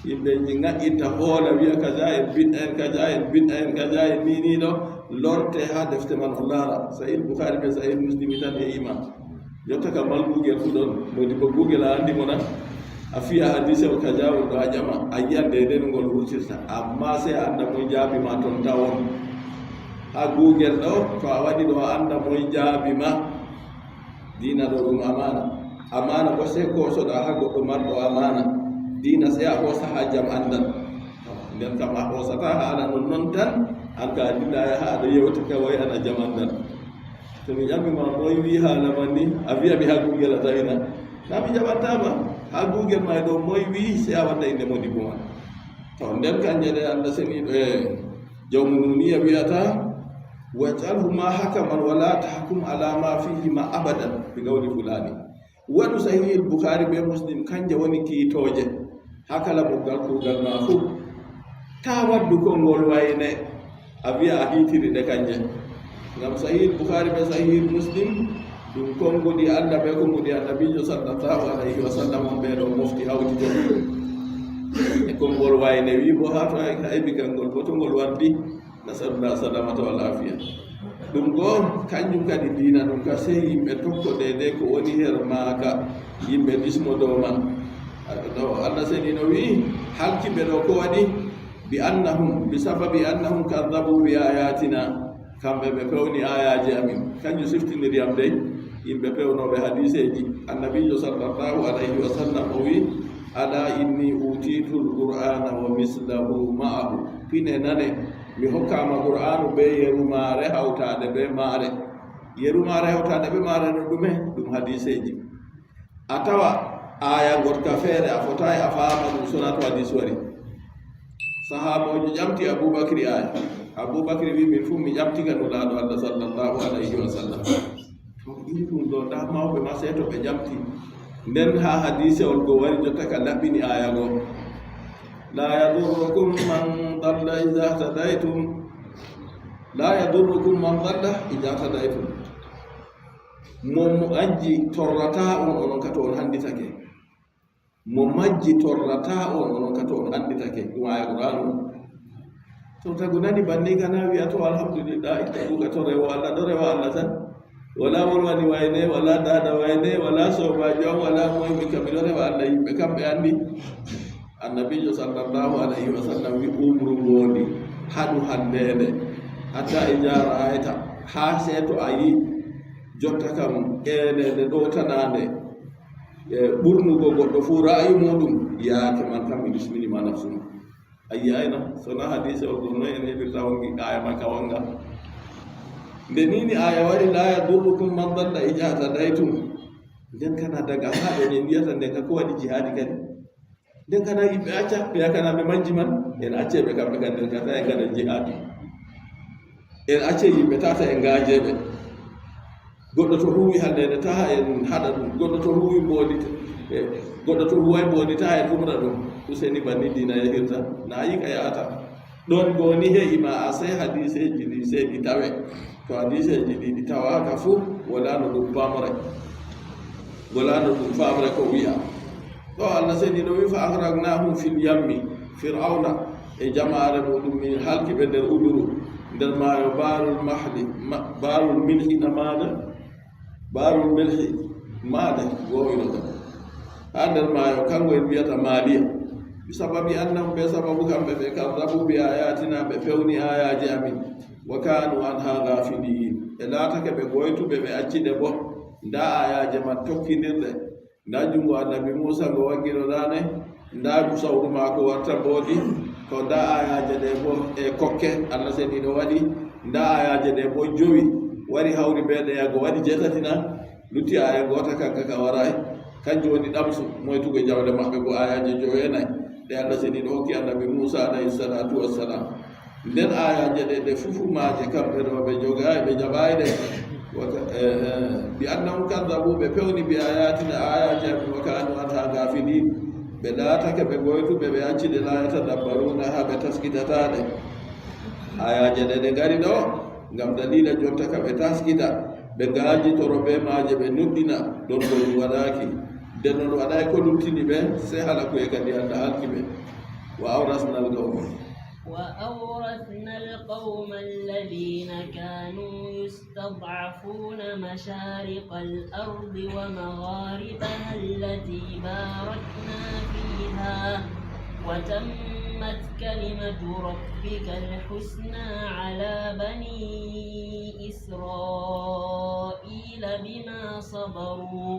Yimɓe nji ngaɗɗinta hoola wi'a kaza en bid'a en, kaza en bid'a en, kaza en ni ni ɗo. Lorte haa defte man, on laara. Sahih Bukhari be Sahih Muslim tan e iman. Jotta ka mal Google fu ɗon, modi ko Google a andi mo na? A fiya hadise o ka jawol ɗo a ƴama, a yiyan deydey no ngol wurtirta. Amma sey a anda moy jaabi ma ton tawon. Haa Google ɗo, to a waɗi ɗo a anda moy jaabi ma. Diina ɗo ɗum amaana. Amaana ko sey koosoɗa haa goɗɗo marɗo amaana. Diina sey a hoosa haa jam andal. Nden kam a hoosata haala non non tan, an ka a dilla a yaha aɗa yewta ka way ana jam andal. To mi ƴami ma moy wi haala man ni, a wiya mi haa Google a tawina. Na mi jaɓanta ma, haa Google ma e ɗo moy wi, sey a wadda innde modibo man. To nden kanje ɗe Allah seniiɗo e jawmu nuniya wiyata, "Waj'alhuma hakaman wa la tahkum ala ma fihima abadan bi qawli fulani." Waɗu Sahihil Bukhari be Muslim, kanje woni kiitooje haa kala muggal kuugal ma fuu. Taa waddu konngol wayne, a wi'a a hiitiri ɗe kanje. Ngam Sahihil Bukhari be Sahihil Muslim, ɗum konnguɗi Allah be konnguɗi Annabiijo sallallahu alayhi wa sallam, on ɓe ɗo mofti hawti jogi. E konngol wayne wi bo haa to a heɓi kanngol, ko to ngol wardi. Nasalullah salamata wal afiya. Ɗum ɗo, kanjum kadi diina ɗum ka sey yimɓe tokko deydey ko woni her maaka, yimɓe dismo dow man. Ɗo Allah seni no wi'i, halki ɓe ɗo ko waɗi? Bi annahum, bi sababi annahum kaddabu bi ayatina. Kamɓe ɓe pewni ayaji amin. Kanjum siftiniri am dey, yimɓe pewnooɓe hadiseeji. Annabiijo sallallahu alayhi wa sallam o wi'i, "Ala inni utiitul qur'ana wa mislahu ma'ahu." Pine nane, mi hokkaama Qur'aanu be yeru maare hawtaade be maare. Yeru maare hawtaade be maare no ɗume? Ɗum hadiseeji. A tawa aaya ngoɗka feere, a fotaay a faama ɗum, sona to hadis wari. Sahaaboojo ƴamti Abubakri aaya. Abubakri wi, "Min fuu mi ƴamti ka Nulaaɗo Allah sallallahu alayhi wa sallam." To iri ɗum ɗo, ndaa mawɓe ma sey to ɓe ƴamti. Nden haa hadiisewol go wari jotta ka laɓɓini aaya go. "La yadurrukum man dalla iza tadaytum." "La yadurrukum man dalla iza tadaytum." Mo majji torrataa on, onon ka to on hannditake. Mo majji torrataa on, onon ka to on hannditake. Ɗum aaya Qur'aanu. To tagu nani banni kana wi'a to alhamdulillah, itta ɗum ka to rewo Allah, ɗo rewa Allah tan. Wala wolwani wayne, wala dada wayne, wala soobaajo am, wala moy, min kam miɗo rewa Allah, yimɓe kamɓe anndi. Annabiijo sallallahu alayhi wa sallam wi umru ngondi, haɗu hanndeende, hatta ija ra'ayta, haa sey to a yi jotta kam eeneende ɗowtanaande, e ɓurnugo goɗɗo fuu ra'ayi muuɗum, yaake man kam mi bismini ma nafsu ma. A yi'ayna, sona hadiise o ɗum noy en heɓirta wongi aaya man ka wanga. Nde nini aaya wari, "La yadurrukum man dalla iza tadaytum." Nden kana daga haa ɗo en wiyata nden ka ko waɗi jihaadi kadi? Nden kana yimɓe acca, ɓe yakana ɓe manji man, en acce ɓe kamɓe kadi nden kata en ngaɗa jihaadi. En acce yimɓe tata en ngaaje ɓe. Goɗɗo to huwi hannde ne taha en haɗa ɗum. Goɗɗo to huwi mboodi, e, goɗɗo to huway mboodi taha en umra ɗum. Useni banni diina yahirta, na yi ka yahata. Ɗon goni he ima a sey hadiseeji ɗi sey ɗi tawe. To hadiseeji ɗi ɗi tawaaka fuu, wala no ɗum famre. Wala no ɗum famre ko wi'a. Ɗo Allah seni ɗo wi, "Fa aghraqnahum fil yammi." Fir'auna e jamaare muɗum min halki ɓe nder uduru, nder maayo Barul Mahli, ma-, Barul Milhi na maada, Barul Milhi maada, wowino ɗon. Haa nder maayo, kanko en wiyata Maliya. Bi sababi annahum, ɓe sababu kamɓe ɓe kaddabu bi ayatina, ɓe pewni ayaji amin. Wa kanu anha ghafilin. Ɓe laatake ɓe goytuɓe, ɓe acci ɗe bo. Nda ayaje man tokkindirɗe. Nda jungo Annabi Muusa ngo waggino naane, nda sawru maako warta mboodi, ko nda ayaje ɗe bo e kokke, Allah seniiɗo waɗi, nda ayaje ɗe bo jowi, wari hawri be ɗeya go waɗi jeetati na, lutti aya goota kanka ka waraay, kanjum woni ɗamsu, moytugo jawle maɓɓe go ayaje jowi e nayi, ɗe Allah seniiɗo hokki Annabi Muusa alayhi salatu wassalam. Nden ayaje ɗe, ɗe fufu maaje kamɓe ɗo ɓe jogaay, ɓe jaɓaay ɗe. Wa ka-, eh, eh, bi annahum kaddabu, ɓe pewni bi ayatina, ayaje amin, wa kanu anha gafilin. Ɓe laatake ɓe goytuɓe, ɓe acci ɗe, la yatadabbaruna ha, ɓe taskitata ɗe. Ayaje ɗe, ɗe ngari ɗo ngam dalila jonta ka ɓe taskita, ɓe ngajitoro be maaje, ɓe nuɗɗina, ɗon ɗon waɗaaki. Nden non waɗaay ko luttini ɓe, sey hala kuye kadi Allah halki ɓe. Wa awrasna al-qawma. وأورثنا القوم الذين كانوا يستضعفون مشارق الأرض ومغاربها التي باركنا فيها وتمت كلمة ربك الحسنى على بني إسرائيل بما صبروا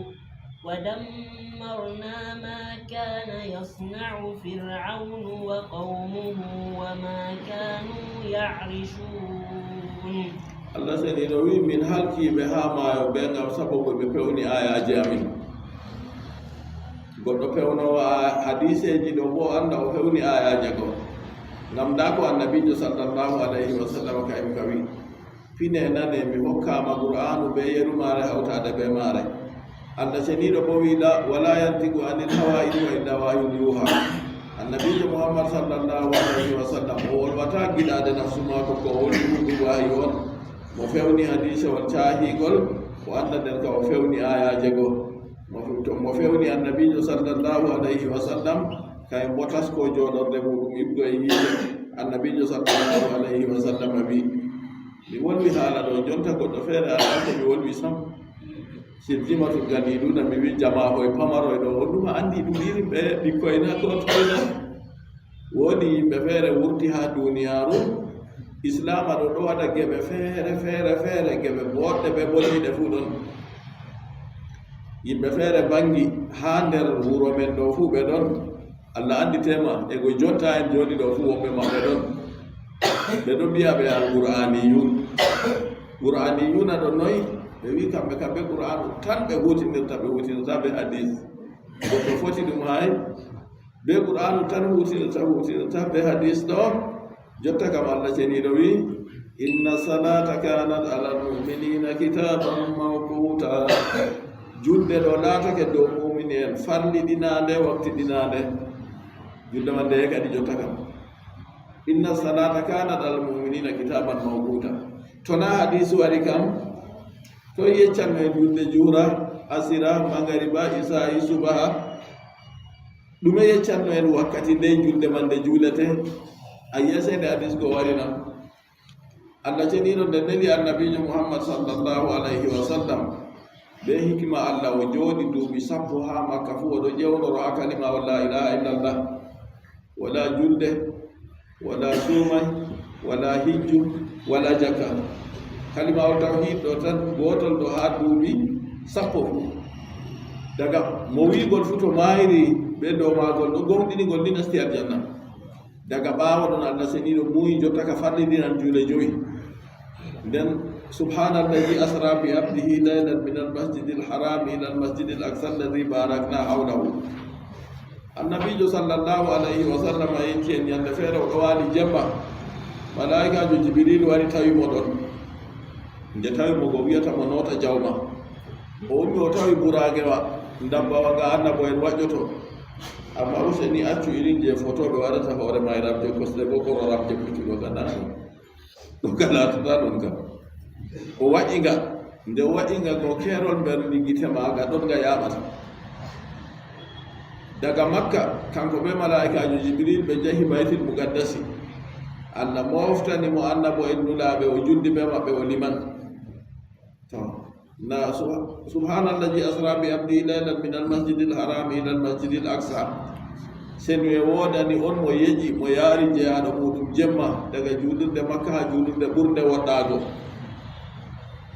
ودمرنا ما كان يصنع فرعون وقومه وما كانوا يعرشون. Allah seniiɗo wi, min halkii ɓe haa maayo bee ngam sababu ɓe pewni aayaaje amin. Goɗɗo pewnoowo a- hadiiseeji ɗo boo annda o pewni aayaaje go. Ngam ndaa ko Annabiijo sallallahu alayhi wa sallam ka'im ka wi, pine nane, mi hokkaama Qur'aanu bee yeru maare hawtaade bee maare. Allah seniiɗo boo wi, la wala yantiqu anil hawa in huwa illa wahyun yuha. Annabiijo Muhammad sallallahu alayhi wa sallam o wolwataa giɗaade nafsu maako, ko o wolwi ɗum wahayu on. Mo fewni hadiisewol caahigol o annda nder ka o fewni aayaaje go. Mo to mo fewni Annabiijo sallallahu alayhi wa sallam kay mbo tasko jooɗorde muuɗum iɓgo e yiite. Annabiijo sallallahu alayhi wa sallam wi, mi wolwi haala ɗo, jonta goɗɗo feere anndaa ko mi wolwi sam. Sirjimatul ganiduna mi wi jamaahoy pamaroy ɗo on ɗum a anndi ɗum irin ɓe ɓikkoy na ko toy na. Woodi yimɓe feere wurti haa duniyaaru, islaama ɗo ɗo waɗa geɓe feere feere feere, geɓe booɗɗe bee boniiɗe fuu ɗon. Yimɓe feere mbaŋgi haa nder wuro men ɗo fuu ɓe ɗon. Allah anndi tema e go jonta en jooni ɗo fuu woɓɓe maɓɓe ɗon. Ɓe ɗo mbi'a ɓe alqur'aniyun. Qur'aniyuna ɗo noy? Ɓe wi kamɓe kam bee qur'anu tan ɓe huutinirta, ɓe huutinirta bee hadiis. Goɗɗo foti ɗum hay. Bee qur'anu tan huutinirta, huutinirta bee hadiis ɗo. Jotta kam Allah ceniiɗo wi, inna salata kanat alal mu'minina kitaban mawquta. Julde ɗo laatake dow mu'mini en farliɗinaande, waktidinaande. Julde man ndeye kadi jotta kam. Inna salata kanat alal mu'minina kitaban mawquta. To na hadiisu wari kam, to yeccanno en julde juura, asira, mangariba, isaa'i, subaha. Ɗume yeccanno en wakkati ndey julde man nde juulete? A yi'a sey nde hadiis go warina. Allah ceniiɗo nde neli Annabiijo Muhammad sallallahu alayhi wa sallam bee hikima Allah, o jooɗi duuɓi sappo haa Makka fuu, o ɗo ƴewnoro haa kalimawol la ilaha illallah. Wala julde, wala suumay, wala hijju, wala jakka. Kalimawol tawhiid ɗo tan, gootol ɗo haa duuɓi sappo fuu. Daga mo wi'gol fuu to maayri bee dow maagol ɗo gomɗini ngol ni nasti aljanna. Daga ɓaawo ɗon Allah seniiɗo muuyi jotta ka farlidinan juule jowi. Nden, subhana alladi asra bi abdihi laylan min almasjidi alharami ila almasjidi alaqsa alladi barakna hawlahu. Annabiijo sallallahu alayhi wa sallam yecci en, nyande feere o ɗo waali jemma, malaa'ikaajo Jibril wari tawi mo ɗon. Nde tawi mo go wi'ata mo noota jawma. O ummi o tawi buraagewa, ndabbawa nga annabo en waƴƴoto. Amma useni accu irin je fotooɓe waɗata hoore may ramje kosɗe boo koro ramje puccuɗo ka nano. Ɗum ka laatata ɗum ka. O waɗi nga, nde o waɗi nga go keerol mberndi gite maaga ɗon nga yaaɓata. Daga Makka, kanko bee malaa'ikaajo Jibril ɓe njahi Baytil Muqaddasi. Allah mooftani mo annabo en nulaaɓe, o juldi bee maɓɓe, o liman. To, na subhanalladi asra bi abdihi laylan min almasjidil harami ila almasjidil aqsa. Senu e woodani on mo yeƴi, mo yaari jeyaaɗo muuɗum jemma daga juulirde Makka haa juulirde ɓurnde woɗɗaago.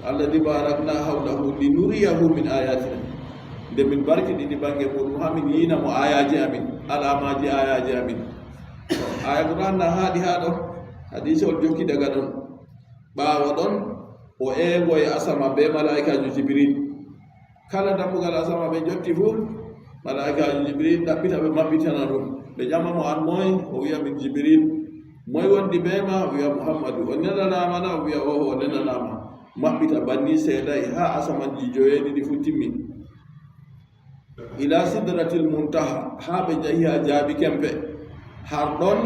Alladi barakna hawlahu linuriyahu min ayatina. Nde min barkiɗini baŋnge muuɗum haa min yi'ina mo aayaaje amin, alaamaaji aayaaje amin. To, aaya Qur'an na haaɗi haa ɗo, hadiisewol jokki daga ɗon. Ɓaawo ɗon, o eego e asama bee malaa'ikaajo Jibril. Kala dammugal asama ɓe njotti fuu, malaa'ikaajo Jibril ɗaɓɓita ɓe maɓɓitana ɗum. Ɓe ƴama mo, an moy? O wi'a, min Jibril. Moy wondi bee ma? O wi'a, Muhammadu. O nenanaama na? O wi'a, ooho, o nenanaama. Maɓɓita banni seeday haa asamanji joweeɗiɗi fuu timmi. Ila sidratil muntaha, haa ɓe njahi haa jaabi kempe. Har ɗon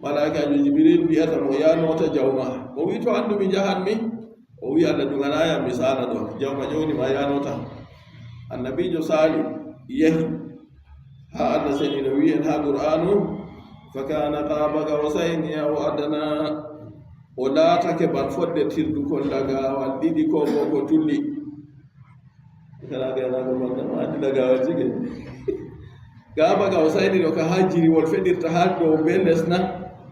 malaa'ikaajo Jibril wi'ata mo, ya noota jawma. O wi'i, to anndu mi njahanmi? O wi'i, Allah duŋanaa yam mi saala ɗo. Jawma ƴewni ma, ya noota. Annabiijo saali, yahi. Haa Allah seniiɗo wi'i en haa Qur'aanu, فكان قاب قوسين أو أدنى. O laatake ban fodde tirdukol lagaawal ɗiɗi ko boo ko tulli. Kala de na ko man ma andi lagaawal jige. Qaaba qawsayni ɗo ka haa jiriwol feɗirta haa dow bee les na?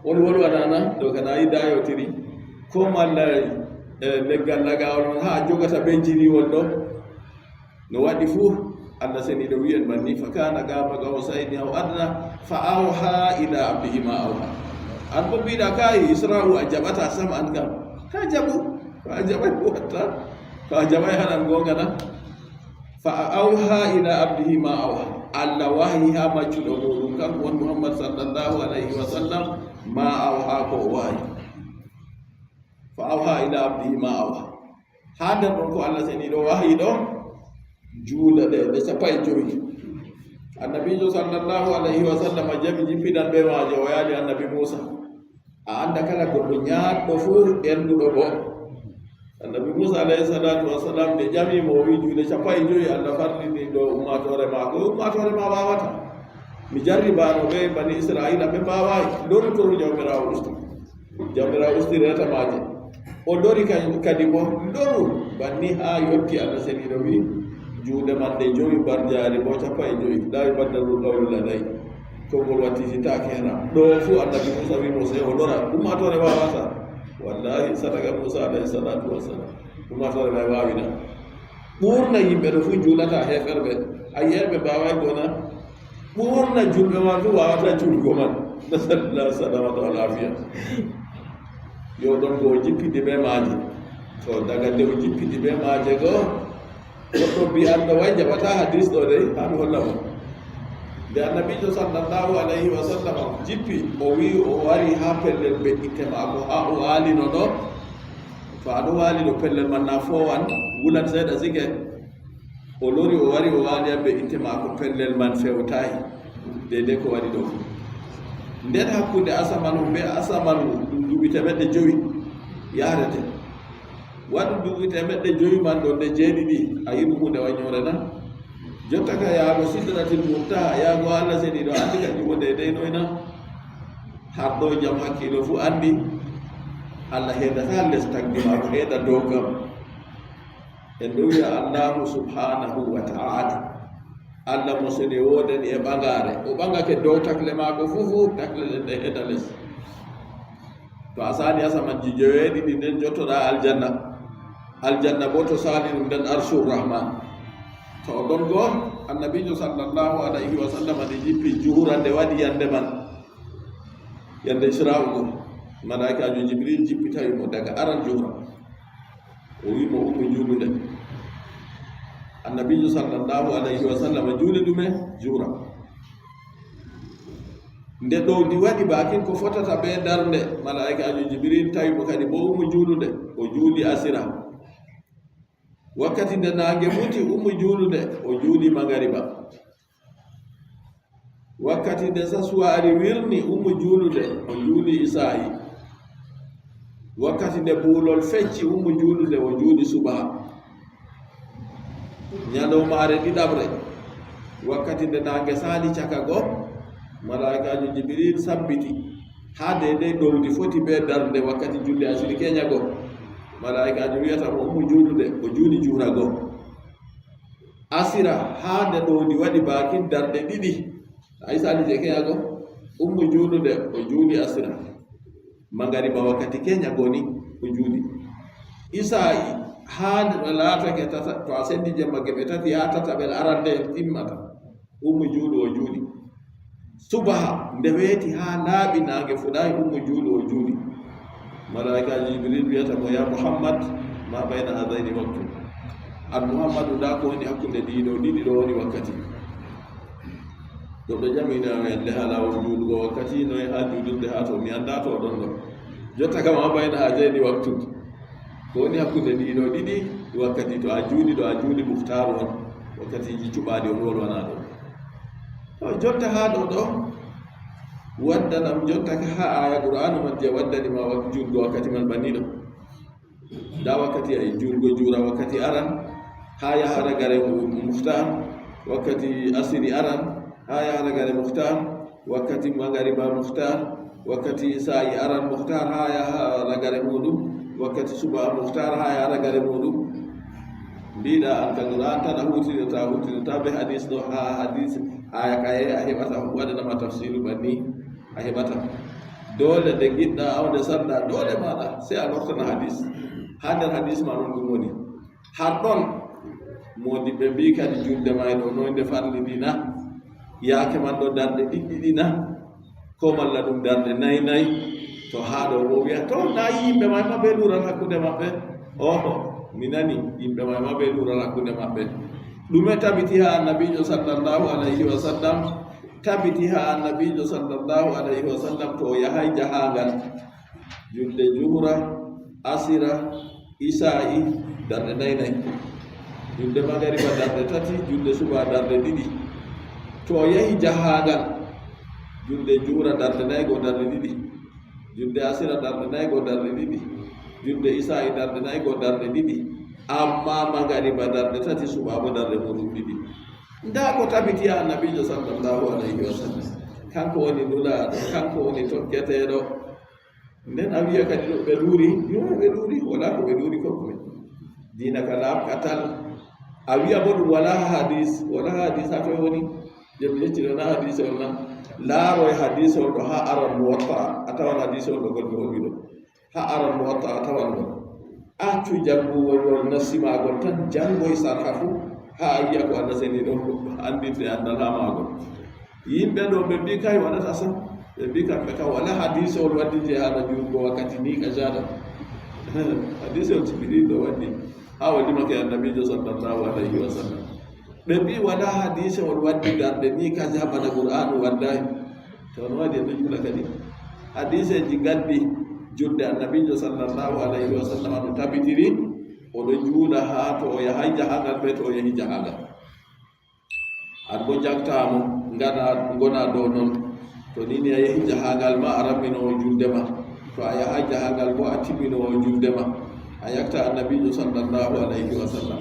On wolwana na? Ɗo ka na yi dayotiri. Ko malla, eh, leggal lagaawal man haa jogata bee jiriwol ɗo? No waɗi fuu, Allah seniiɗo wi'i en banni, فكان قاب قوسين أو أدنى فأوحى إلى عبده ما أوحى. An bo mbiɗa kay Isra'u a jaɓata sam an kam. Ka jaɓu, ka jaɓay ko watta. Ka jaɓay haɗan goonga na? فأوحى إلى عبده ما أوحى. Allah wahayi haa maccuɗo muuɗum, kanko woni Muhammad sallallahu alayhi wa sallam, ما أوحى ko o wahayi. فأوحى إلى عبده ما أوحى. Haa nder ɗon ko Allah seniiɗo wahayi ɗo, juuɗe ɗe, ɗe cappanɗe jowi. Annabiijo sallallahu alayhi wa sallam jami jippidan bee maaje, o yaali Annabi Muusa. A annda kala goɗɗo nyaatɗo fuu ernduɗo bo. Annabi Muusa alayhi salaatu wa salaam nde jami mo, o wi'i juuɗe cappanɗe jowi Allah farlini dow ummaatoore maako. Ummaatoore ma waawata. Mi jarribano ɓe bani Isra'iila, ɓe mbaawaay. Lorru to Jawmiraawo usti. Jawmiraawo usti reeta maaje. O lori ka-, kadi bo, lorru banni haa yotti Allah seniiɗo wi'i, juuɗe man ɗe jowi mbar jaari bo cappanɗe jowi. لا يبدل القول لدي. Konngol wattititaake hena. Ɗo fuu Annabi Muusa wi'i mo sey o lora. Ummaatoore waawata. Wallaahi, sadaka Muusa alayhi salaatu wa salaam. Ummaatoore may waawina. Ɓurna yimɓe ɗo fuu juulata heeferɓe. A yi'ay ɓe mbaawaay gona. Ɓurna julɓe man fuu waawata juulgo man. Nasallah salamata wal afiya. Yo ɗon go o jippiti bee maaje. To daga nde o jippiti bee maaje go, goɗɗo bi'anɗo way jaɓata hadis ɗo dey, haa mi holla mo. Nde Annabiijo sallallahu alayhi wa sallam jippi, o wi'i o wari haa pellel be'itte maako, haa o waalino ɗo. To a ɗo waali ɗo pellel man na foowan, wulan seeɗa sike. O lori, o wari, o waali haa be'itte maako, pellel man fewtaay deydey ko waɗi ɗo. Nden hakkunde asamanu bee asamanu ɗum duuɓi teemeɗɗe jowi yahrete. Waɗu duuɓi teemeɗɗe jowi man ɗo nde jeeɗiɗi, a yi'u huunde wanyoore na? Jotta ka yaago Sidratil Muntaha, yaago Allah seniiɗo anndi kanjum o deydey noy na? Har ɗo jam hakkiilo fuu anndi, Allah heedataa les tagdi maako, heeda dow kam. En ɗo wi'a Allahu subhanahu wa ta'ala. Allah mo sene woodani e ɓagaare. O ɓagake dow takle maako fuu, fuu takle ɗen ɗe heeda les. To a saali asamanji joweeɗiɗi nden jottoɗaa aljanna. Aljanna boo to saali ɗum nden Arshur Rahman. To o ɗon go, Annabiijo sallallahu alayhi wa sallam nde jippi juhura nde waɗi yande man. Yande Isra'u go, malaa'ikaajo Jibril jippi tawi mo daga aran juhura. O wi'i mo, "Ummu juulu nde." Annabiijo sallallahu alayhi wa sallam juuli ɗume? Juura. Nde ɗowdi waɗi baakin ko fotata bee darnde, malaa'ikaajo Jibril tawi mo kadi bo, "Ummu juulu nde." O juuli asira. Wakkati nde naange muti, "Ummu juulu nde." O juuli mangariba. Wakkati nde sasuwaari wirni, "Ummu juulu nde." O juuli isaa'i. Wakkati nde buulol fecci, "Ummu juulu nde." O juuli subaha. Nyalawmaare ɗiɗaɓre, wakkati nde naange saali caka go, malaa'ikaajo Jibril sabbiti haa deydey ɗowdi foti bee darnde wakkati julli asiri keenya go. Malaa'ikaajo wi'ata mo, "Ummu juulu nde." O juuli juura go. Asira haa nde ɗowdi waɗi baakin darnde ɗiɗi. A yi saali je keenya go? "Ummu juulu nde." O juuli asira. Mangariba wakkati keenya go ni o juuli. Isaa'i haa nde ɗo laatake tata-, to a sendi jemma geɓe tati haa tataɓel arande'el timmata. "Ummu juulu." O juuli. Subaha nde weeti haa laaɓi naange fuɗaay, "Ummu juulu." O juuli. Malaa'ikaajo Jibril wi'ata mo, "Ya Muhammad, ma bayna hadayni waktu." An Muhammadu, ndaa ko woni hakkunde ɗii ɗo ɗiɗi ɗo woni wakkati. Goɗɗo jamina men nde haa laawol juulugo wakkati, noy haa juulirde haa to, mi anndaa to o ɗon ɗo. Jotta kam, ma bayna hadayni waktu. Ko woni hakkunde ɗii ɗo ɗiɗi wakkati, to a juuli ɗo, a juuli muhtaaru on, wakkatiiji cuɓaaɗi on wolwanaa ɗo. To jotta haa ɗo ɗo, waddanam jotta ka haa aaya Qur'aanu man je waddani ma wak-, juulgo wakkati man banni ɗo. Ndaa wakkati ay juulgo juura wakkati aran, haa yaha ragare mu-, muhtaar, wakkati asiri aran, haa yaha ragare muhtaar, Wakkati magariba muhtar, wakkati isaa'i aran muhtar haa yaha ragare muuɗum, wakkati suba muhtar haa yaha ragare muuɗum. Mbiɗa an kan ran tan a hutinirta, hutinirta be hadis ɗo, haa hadis aya kaye a heɓata, waɗanama tafsiru banni a heɓata. Doole nde giɗɗa awde salla, doole maɗa, sey a loftana hadis. Haa nder hadis ma ɗon ɗum woni. Har ɗon, moodi ɓe mbi kadi julde may ɗo noy nde farlidina? Yaake man ɗo darɗe ɗiɗɗiɗi na? Ko malla ɗum darɗe nay nay? To haa ɗo o wiya, to na yimɓe may ma ɓe lural hakkunde maɓɓe. Oho, mi nani yimɓe may ma ɓe lural hakkunde maɓɓe. Ɗume tabiti haa annabiijo sallallahu alayhi wa sallam? Tabiti haa annabiijo sallallahu alayhi wa sallam to o yahay jahaangal. Julde juhra, asira, isaa'i, darɗe nay nay. Julde magariba darɗe tati, julde suba darɗe ɗiɗi. To o yahi jahaangal, julde juhra darɗe nay go darɗe ɗiɗi. Julde asira darɗe nay go darɗe ɗiɗi. Julde isaa'i darɗe nay go darɗe ɗiɗi. Amma magariba darɗe tati, suba bo darɗe muuɗum ɗiɗi. Ndaa ko tabiti haa annabiijo sallallahu alayhi wa sallam. Kanko woni nulaaɗo, kanko woni tokketeeɗo. Nden a wiya kadi ɗo ɓe luuri, yo ɓe luuri, wala ko ɓe luuri ko ɗume. Diina ka laaɓka tal. A wiya bo ɗum wala haa hadis, wala haa hadis haa toy woni? Je mi yecci ɗo na hadis on na. Laaro e hadis on ɗo haa aran Muwatta, a tawan hadis on ɗo gol mi holli ɗo. Haa aran Muwatta a tawan ɗo. Accu jannguwol ngol nassi maagol tan, janngoy sarha fuu, haa a yi'a ko Allah seni ɗon, anndinde anndal haa maagol. Yimɓe ɗo ɓe mbi kay waɗata sam, ɓe mbi kamɓe kam wala hadisewol waddi je haala juulgo wakkati ni ka jada. Hadisewol Jibril ɗo waddi, haa o limake annabiijo sallallahu alayhi wa sallam. Ɓe mbi wala hadisewol waddi darɗe ni ka ja bana Qur'aanu waddaay. To no waɗi en ɗo juula kadi. Hadiseeji gaddi julde annabiijo sallallahu alayhi wa sallam no tabitiri, o ɗo juula haa to o yahay jahangal be to o yahi jahangal. An bo jagtaa mo, ngana, ngona dow non. To ni ni a yahi jahangal ma, a ramminowo julde ma. To a yahay jahangal bo, a timminowo julde ma. A yakta annabiijo sallallahu alayhi wa sallam.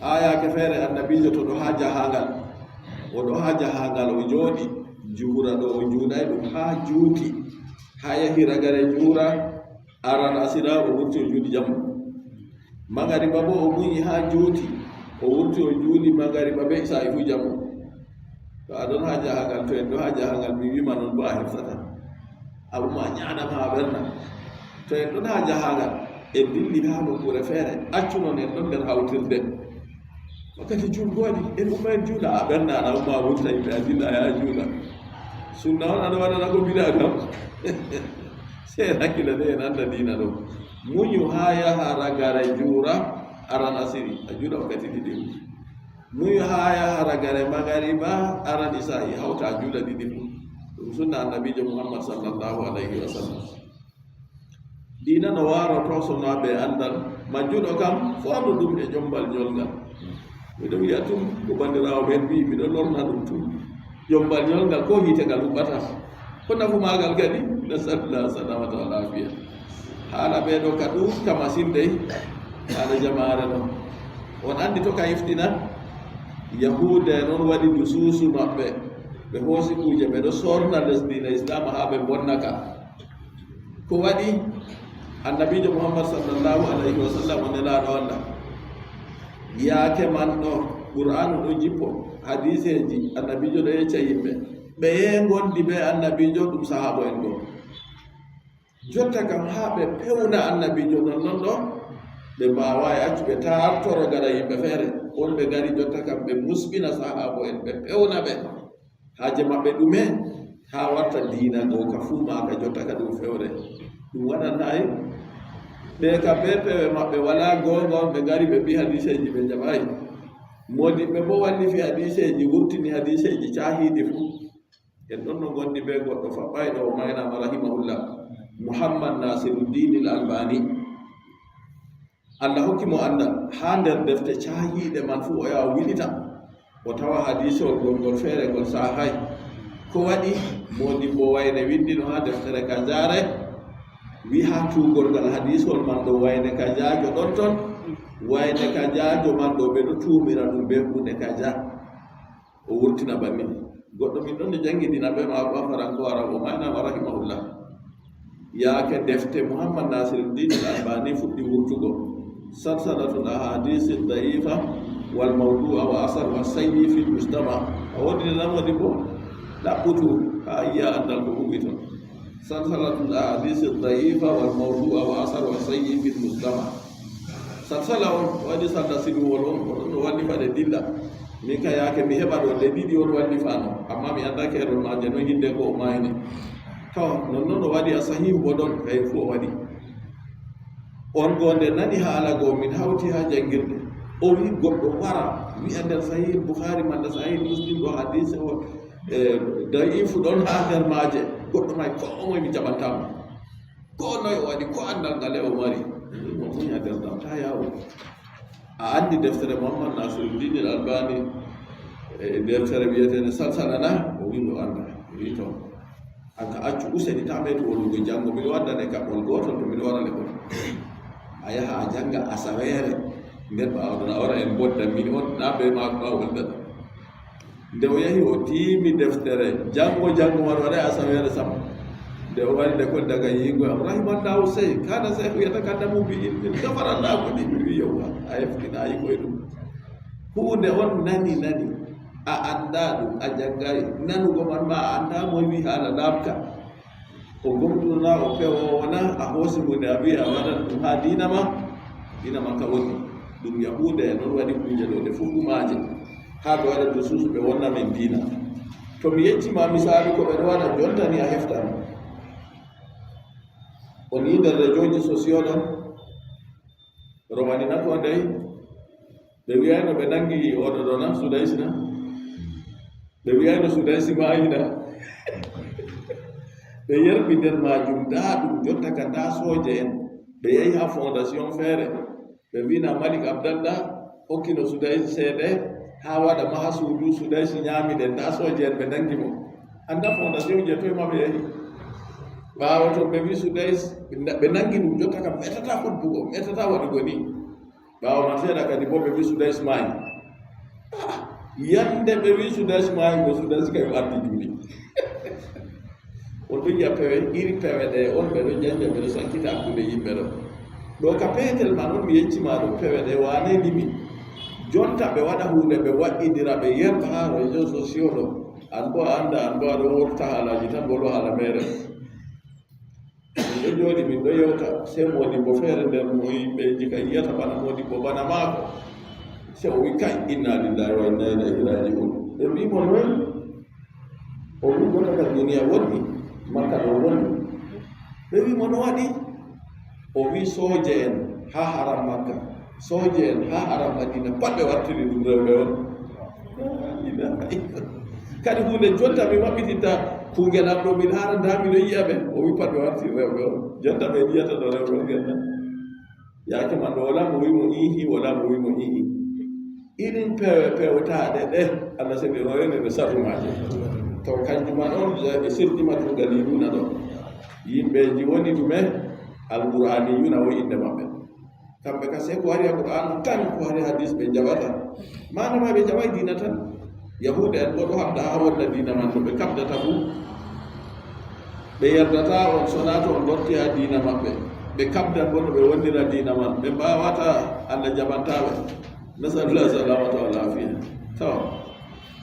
Haa yaake feere annabiijo to ɗo haa jahangal. O ɗo haa jahangal, o jooɗi. Juura ɗo o juulay ɗum haa juuti. Haa yahi ragare juura, aran asira o wurti o juuli jamma. Magariba bo o muyi haa juuti, o wurti o juuli magariba be isaa'i fuu jamma. To a ɗon haa jahangal, to en ɗo haa jahangal, mi wi'ma non bo a heftata. A umma a ɲaama a ɓerna. To en ɗon haa jahangal, en dilli haa nokkuure feere, accu non en ɗon nder hawtirde. Wakkati juulgo waɗi, en umma en juula, a ɓerna a umma a wurta yimɓe a dilla a yaha juula. Sunna on aɗa waɗana ko bida kam. Sey en hakkila de en annda diina ɗo. Muyu haa yaha ragare juura aran asiri, a juula wakkati ɗiɗi. Muyu haa yaha ragare magariba aran isaa'i, hawta a juula ɗiɗi fu. Ɗum sunna annabiijo Muhammad sallallahu alayhi wa sallam. Diina no waaroto sonaaɓe anndal majjuɗo kam, foondu ɗum e ƴommbal ñolngal. Miɗo wi'a tun ko banndiraawo men wi'i, miɗo lorna ɗum tun. Ƴommbal ñolngal ko hiite ngal huɓɓata. Ko nafu maagal kadi? Nasallah salamata wal afiya. Haala ɓee ɗo ka ɗuuɗka masin dey. Haala jamaare ɗo. On anndi to ka iftina? Yahuuda en on waɗi dusuusu maɓɓe. Ɓe hoosi kuuje ɓe ɗo soorna lesdi na Islaama haa ɓe mbonna ka. Ko waɗi annabiijo Muhammad sallallahu alayhi wa sallam o nelaaɗo Allah. Yaake man ɗo Qur'aanu ɗo jippo, hadiiseeji annabiijo ɗo yecca yimɓe. Ɓeye ngondi be annabiijo? Ɗum sahaabo en ɗo. Jotta kam haa ɓe pewna annabiijo non non ɗo, ɓe mbaawaayi accu ɓe taartoro gara yimɓe feere. Won ɓe ngari jotta kam ɓe musɓina sahaabo en, ɓe pewna ɓe. Haaje maɓɓe ɗume? Haa warta diina goo ka fuu maaka jotta ka ɗum fewre. Ɗum waɗanaay. Ɓe ka bee pewe maɓɓe walaa goonga on, ɓe ngari ɓe mbii hadiiseeji ɓe njaɓaay. Moodiɓɓe boo wallifi hadiiseeji, wurtini hadiiseeji caahiiɗi fuu. En ɗon no ngondi bee goɗɗo faɓɓayɗo o maynaama rahimahullah, Muhammad Nasiruddin al Albani. Allah hokki mo anndal haa nder defte caahiiɗe man fuu o yaha o winita, o tawa hadiisewol gongol feere ngol saahaay. Ko waɗi? Moodibbo wayne winndino haa deftere ka njaare, wi haa tuugol ngal hadiisewol man ɗo wayne ka njaajo ɗon ton, wayne ka njaajo man ɗo ɓe ɗo tuumira ɗum bee huunde ka nja. O wurtina banni. Goɗɗo min ɗon no janngidina bee maako haa Faranko Arab, o maaynaama rahimahullah. Yaake defte Muhammad Nasiruddin Albani fuɗɗi wurtugo, salsalatul ahadisi da'ifa wal mawdu'a wa asar wa sayyi fil mujtama. A woodi nde nan waɗi bo? Ɗaɓɓutu haa yi'a anndal ko huwi ton. Salsalatul ahadisi da'ifa wal mawdu'a wa asar wa sayyi fil mujtama. Salsala on waɗi salla siluwol on, o ɗon no wallifa ɗe dilla. Min ka yaake mi heɓa ɗo ɗe ɗiɗi on wallifano, amma mi annda keerol maaje no hinde ko o maayni. To, nonnon o waɗi a sahihu bo ɗon, kay fuu o waɗi. On go nde nani haala go min hawti haa janngirde. O wi goɗɗo wara, wi'a nder Sahih Bukhari malla Sahih Muslim ɗo hadiise o, e, da'ifu ɗon haa nder maaje. Goɗɗo may ko o moy mi jaɓantaa mo. Ko noy o waɗi, ko anndal ngale o mari. Mo munya nder ɗam, taa yaawo. A anndi deftere Muhammad Nasiruddin Albani, e, deftere wi'eteende Salsala na? O wi mo annda. O wi to. An ka accu useni, taa meetu wolugo janngo. Miɗo waddane kaɓɓol gootol to miɗo wara lekol. A yaha a jannga asaweere. Nden ɓaawo ɗon a wara en mbodda min on, naa bee maako ɓaawo wonda. Nde o yahi o tiimi deftere, janngo janngo man waɗay asaweere sappo. Nde o wari lekol daga yi'ugo am, rahimallahu sey, kana sey yatakallamu bi ilmin, gafarallahu li, mi wi yowwa, a heftinaayi koy ɗum. Huunde on nani nani, a annda ɗum, a janngaay, nanugo man ma a annda moy wi haala laaɓka. O gomɗuno na, o pewoowo na, a hoosi huunde a wi'i a waɗan ɗum haa diina ma? Diina ma ka woni? Ɗum Yahuuda en on waɗi kuuje ɗo, ɗe fuu ɗum maaje. Haa ɓe waɗa dusuusu ɓe wonna men diina. To mi yecci ma misaalu ko ɓe ɗo waɗa jonta ni a heftan. On yi'i nder rejooji sosiyo ɗon, Romani na ko ndey? Ɓe wi'ayno ɓe nangi oɗo ɗo na, Sudaysi na? Ɓe wi'ayno Sudaysi maayi na? Ɓe yerɓi nder maajum, ndaa ɗum jonta ka, ndaa sooje en. Ɓe yahi haa fondation feere. Ɓe wi'na Malik Abdallah hokkino Sudaysi ceede haa waɗa maha suudu, Sudaysi nyaami ɗe, ndaa sooje en ɓe nangi mo. Annda fondation je toy ma ɓe yahi. Ɓaawo to ɓe wi Sudaysi, ɓe nangi ɗum jonta kam, metata huɗbugo, metata waɗugo ni. Ɓaawo man seeɗa kadi boo ɓe wi Sudaysi maayi. Ah, yande ɓe wi Sudaysi maayi go, Sudaysi kay o arti juuli. On ɗon yi'a pewe, iri pewe ɗe on ɓe ɗon janja, ɓe ɗon sankita hakkunde yimɓe ɗo. Ɗo ka peetel man on mi yecci ma ɗo, pewe ɗe waane limi. Jonta ɓe waɗa huunde, ɓe waɗɗindira, ɓe yerɓa haa réseaux sociaux ɗo. An boo a annda, an boo a ɗon wurta haalaaji tan, wolo haala meere. Min ɗo jooɗi, min ɗo yewta, sey moodibbo feere nder mo yimɓeji ka yi'ata bana moodibbo bana maako. Sey o wi, "Kay, inna lillahi wa inna ilayhi raji'un." Ɓe mbi mo, "Noy?" O wi, "Gota ka duniya wonni, Makka ɗo wonni." Ɓe wi mo, "No waɗi?" O wi, "Sooje en haa haram Makka, sooje en haa haram Madina, pat ɓe wartiri ɗum rewɓe on." Kadi huunde jonta mi maɓɓititta kuungel am ɗo, mi laara ndaa miɗo yi'a ɓe. O wi pat ɓe warti rewɓe on. Jonta ɓe yi'ata ɗo rewɓe on gel na? Yaake man ɗo wala mo wi mo iihi, wala mo wi mo iihi. Irin pewe pewtaaɗe ɗe, Allah seni o rewni ɓe sarru maaje. To kanjum man on ɓe sirɗima tun galiluna ɗo. Yimɓeji woni ɗume? Alqur'aniyuna o innde maɓɓe. Kamɓe ka sey ko hari Alqur'aanu tan, ko hari hadiis ɓe njaɓata. Maana ma ɓe njaɓay diina tan. Yahuuda en boo ɗo haɓda haa wonna diina man no ɓe kaɓdata fuu. Ɓe yerdataa on, sonaa to on lorti haa diina maɓɓe. Ɓe kaɓdan boo no ɓe wonnira diina man. Ɓe mbaawataa, Allah jaɓantaa ɓe. Nasalullah salamata wal afiya. To,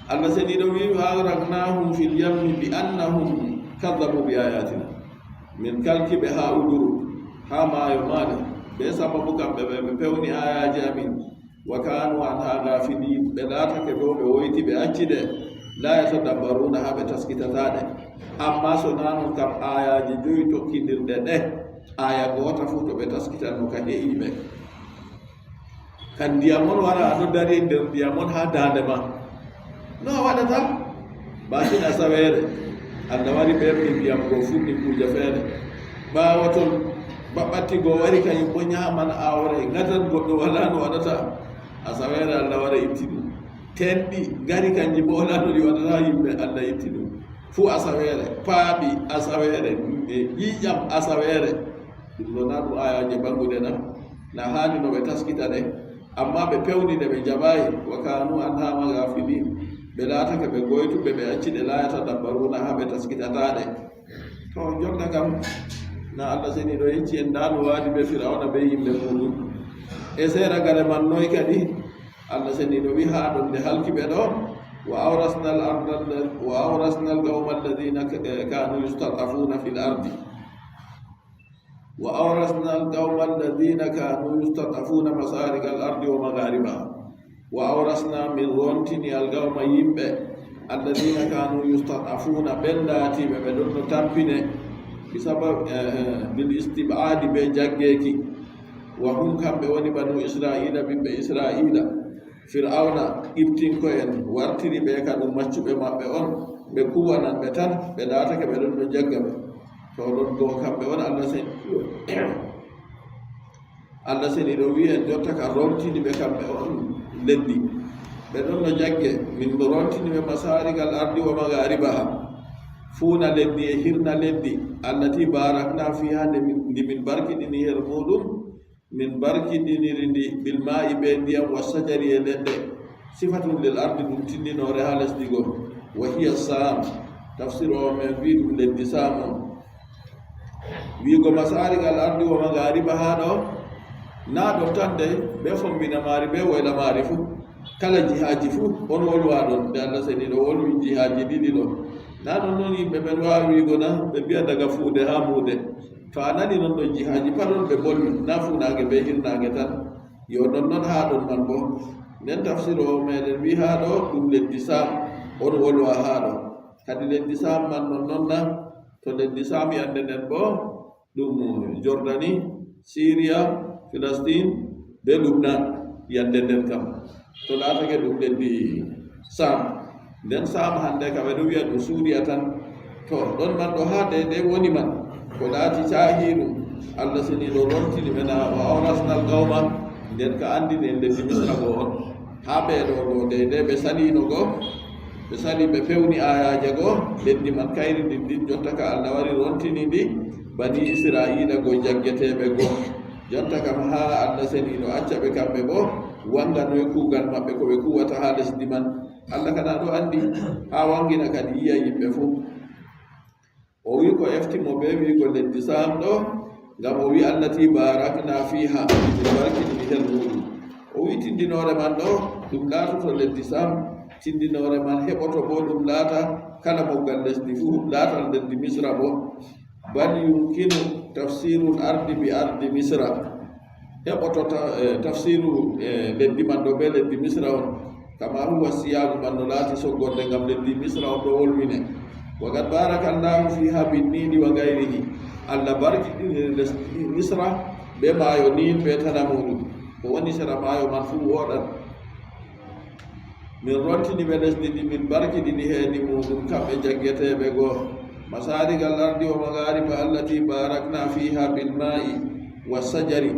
Allah seniiɗo wi'i, "Wa agraqnahum fil yammi bi annahum kadzabu bi ayatina." Min kalki ɓe haa uduru, haa maayo maale, bee sababu kamɓe ɓe, ɓe pewni aayaaje amin. Wa kaanu anha gafilin, ɓe laatake dow ɓe woyti, ɓe acci ɗe. La yatadabbaruna, haa ɓe taskitataa ɗe. Ammaa so naa non kam, aayaaje jowi tokkindirɗe ɗe, aaya goota fuu to ɓe taskitanno ka he'i ɓe. Kan ndiyam on wara, a ɗo dari nder ndiyam on haa daande ma. No a waɗata? Baakin asaweere, Allah wari ɓerni ndiyam go funni kuuje feere. Ɓaawo ton, baɓɓatti go wari, kanyum bo nyaaman aawre, ngadan goɗɗo walaa no waɗata. Asaweere Allah wara itti ɗum. Tenɗi ngari, kanji bo walaa no ɗi waɗata yimɓe, Allah itti ɗum. Fuu asaweere, paaɓi asaweere, e ƴiiƴam asaweere. Ɗum ɗo na ɗum aayaaje ɓannguɗe na? Na haani no ɓe taskita ɗe? Ammaa ɓe pewni ɗe, ɓe njaɓaayi. Wa kaanu anha gafilin. Ɓe laatake ɓe goytuɓe, ɓe acci ɗe, laa yatadabbaruuna, haa ɓe taskitataa ɗe. To, jonta kam, na Allah seniiɗo yecci en ndaa no waadi bee Firawna bee yimɓe muuɗum. E seera gare man noy kadi? Allah seniiɗo wi haa ɗon nde halki ɓe ɗo, "Wa awrasna al-arda alla-, wa awrasna al-qawma alladhina ka-, eh, kanu yustad'afuna fil ardi." "Wa awrasna al-qawma alladhina kanu yustad'afuna masharika al-ardi wa magharibaha." "Wa awrasna", min rontini, "al-qawma", yimɓe, "alladhina kanu yustad'afuna", ɓen laatiiɓe ɓe ɗon no tampine, bi sabab, eh, eh, bil istib'adi, be jaggeeki. "Wa hum", kamɓe woni banu Isra'iila, ɓiɓɓe Isra'iila. Firawna, Qibtinko'en wartiri ɓe ka ɗum maccuɓe maɓɓe on, ɓe kuwanan ɓe tan, ɓe laatake ɓe ɗon no jagga ɓe. To ɗon go kamɓe on Allah sen-, Allah seniiɗo wi'i en, jonta ka rontini ɓe kamɓe on leddi. Ɓe ɗon no jagge, min rontini ɓe masariqal ardi wa magharibaha. Fuuna leddi e hirna leddi, allati barakna fiha, ndi min, ndi min barkiɗini her muuɗum, min barkiɗiniri ndi bil ma'i, be ndiyam, wa sajari, e leɗɗe. Sifatun lil ardi, ɗum tindinoore haa lesdi go. Wa hiya Saam. Tafsiroowo men wi'i ɗum leddi Saam on. Wi'ugo masariqal ardi wa magharibaha ɗo, na ɗon tan dey, be fombina maari, be woyla maari fuu. Kala jihaaji fuu, on wolwa ɗon, nde Allah seniiɗo wolwi jihaaji ɗiɗi ɗo. Na ɗon non yimɓe men waawi wi'ugo na, ɓe mbi'a daga fuunde haa muude. To a nani non ɗon jihaaji pat on ɓe bolwi, na fuunaange be hirnaange tan. Yo non non haa ɗon man bo. Nden tafsiroowo meɗen wi'i haa ɗo ɗum leddi Saam, on wolwa haa ɗo. Kadi leddi Saam man non non na, to leddi Saam yande nden bo, ɗum Jordani, Siriya, Filistin, be Lubnan, yande nden kam. To laatake ɗum leddi Saam. Nden Saam hande ka ɓe ɗo wi'a ɗum Suriya tan. To, ɗon man ɗo haa deydey woni man. Ko laati caahiiɗum, Allah seniiɗo rontini ɓe na, "Wa awrasna al-qawma", nden ka anndini en leddi Misra go on. Haa ɓe ɗo go deydey ɓe saliino go, ɓe sali ɓe pewni aayaaje go, leddi man kayri ndin ndin, jonta ka Allah wari rontini ndi, bani Isra'iila go jaggeteeɓe go. Jonta kam haa Allah seniiɗo acca ɓe kamɓe go, wanga noy kuugal maɓɓe ko ɓe kuwata haa lesdi man. Allah kana ɗo anndi, haa wangina kadi yi'a yimɓe fuu. O wi'i ko efti mo be wi'ugo leddi Saam ɗo, ngam o wi'i, "Allati barakna fiha", min barkini her muuɗum. O wi'i tindinoore man ɗo, ɗum laatoto leddi Saam, tindinoore man heɓoto bo ɗum laata kala moggal lesdi fuu, laata leddi Misra bo. Bal yumkinu tafsirul ardi bi ardi Misra. Heɓoto ta-, eh, tafsiru, eh, leddi man ɗo be leddi Misra on. Kama huwa siyaagu man no laati soggorde ngam leddi Misra on ɗo wolwine. Wa qad barakallahu fiha bin Nili wa ghayrihi. Allah barkiɗini lesdi Misra be maayo Nil be tana muuɗum. Ko woni sera maayo man fuu wooɗan. Min rontini ɓe lesdi ndi, min barkiɗini heedi muuɗum, kamɓe jaggeteeɓe goo. Masariqal ardi wa magharibaha allati barakna fiha bil ma'i was sajari.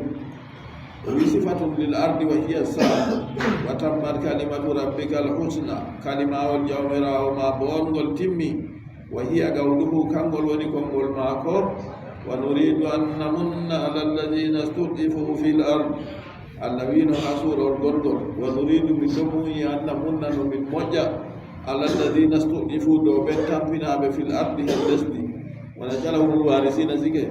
O wi sifatun lil ardi wa hiya sa'a. Wa tammat kalimatu rabbikal husna. Kalimawol Jawmiraawo ma boongol timmi. Wa hiya qawluhu, kanngol woni konngol maako. Wa nuridu an namunna ala alladhina stud'ifu fil ard. Allah wi'no haa suurawol gonngol, "Wa nuridu", min ɗo muuyi, "an namunna", no min moƴƴa, "ala alladhina stud'ifu", dow ɓen tampinaaɓe, "fil ardi", nder lesdi. "Wa naj'alahumul warisina", sike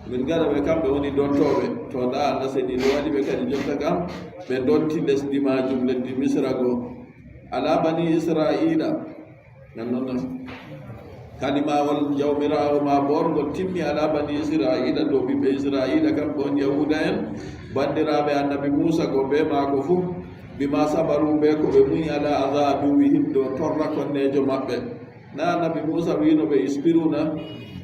min ngaɗa ɓe kamɓe woni dontooɓe. To, ndaa, Allah seniiɗo waɗi ɓe kadi, jonta kam ɓe donti lesdi maajum, lesdi Misra goo. "Ala bani Isra'iila", non, non, non. Kalimawol Jawmiraawo ma boongol timmi ala bani Isra'iila, dow ɓiɓɓe Isra'iila, kamɓe on Yahuuda'en, banndiraaɓe Annabi Muusa go bee maako fuu, "bima sabaru", bee ko ɓe muyi, "ala adha aduwwihim", dow torra konneejo maɓɓe. Na Annabi Muusa wi'no ɓe "isbiru" na?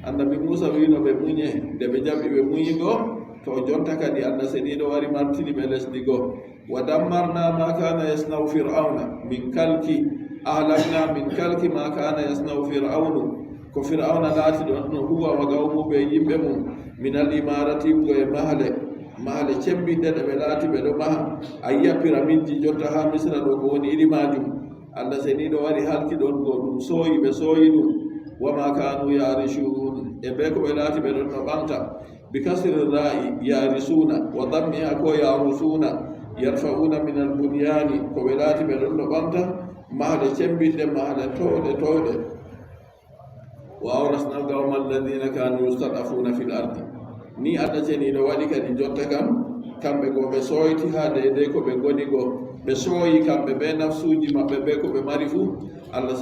Annabi Muusa wi'no ɓe "munye", nde ɓe jaɓi ɓe muyi go, to, jonta kadi Allah seniiɗo wari martini ɓe lesdi go. "Wa dammarna ma kana yasna'u Fir'auna min kalki, ahlakna min kalki ma kana yasna'u Fir'aunu." Ko Fir'auna laati ɗon no huwa wa qawmu, be yimɓe mum, min al imarati, ko e mahle, mahle cembiɗɗe ɗe ɓe laati ɓe ɗo maha. A yi'a piramidji jotta haa Misra ɗo, ko woni iri maajum. Allah seniiɗo wari halki ɗon go, ɗum sooyi, ɓe sooyi ɗum. "Wa ma kanu ya'rishun", e be ko ɓe laati ɓe ɗon no ɓamta. Bi kasri ra'i, yarisuna, wa dammiha ko yarusuna, yarfa'una min al bunyani, ko ɓe laati ɓe ɗon no ɓamta, mahde cembiɗɗe, mahde towɗe towɗe. Wa awrasna alqawma alladina kanu yustadafuna fil ardi. Ni Allah ceniɗo waɗi kadi jotta kam, kamɓe go ɓe soyti ha deydey ko ɓe goni go, ɓe sooyi kamɓe ɓe nafsuji maɓɓe ɓe ko ɓe mari fuu. Allah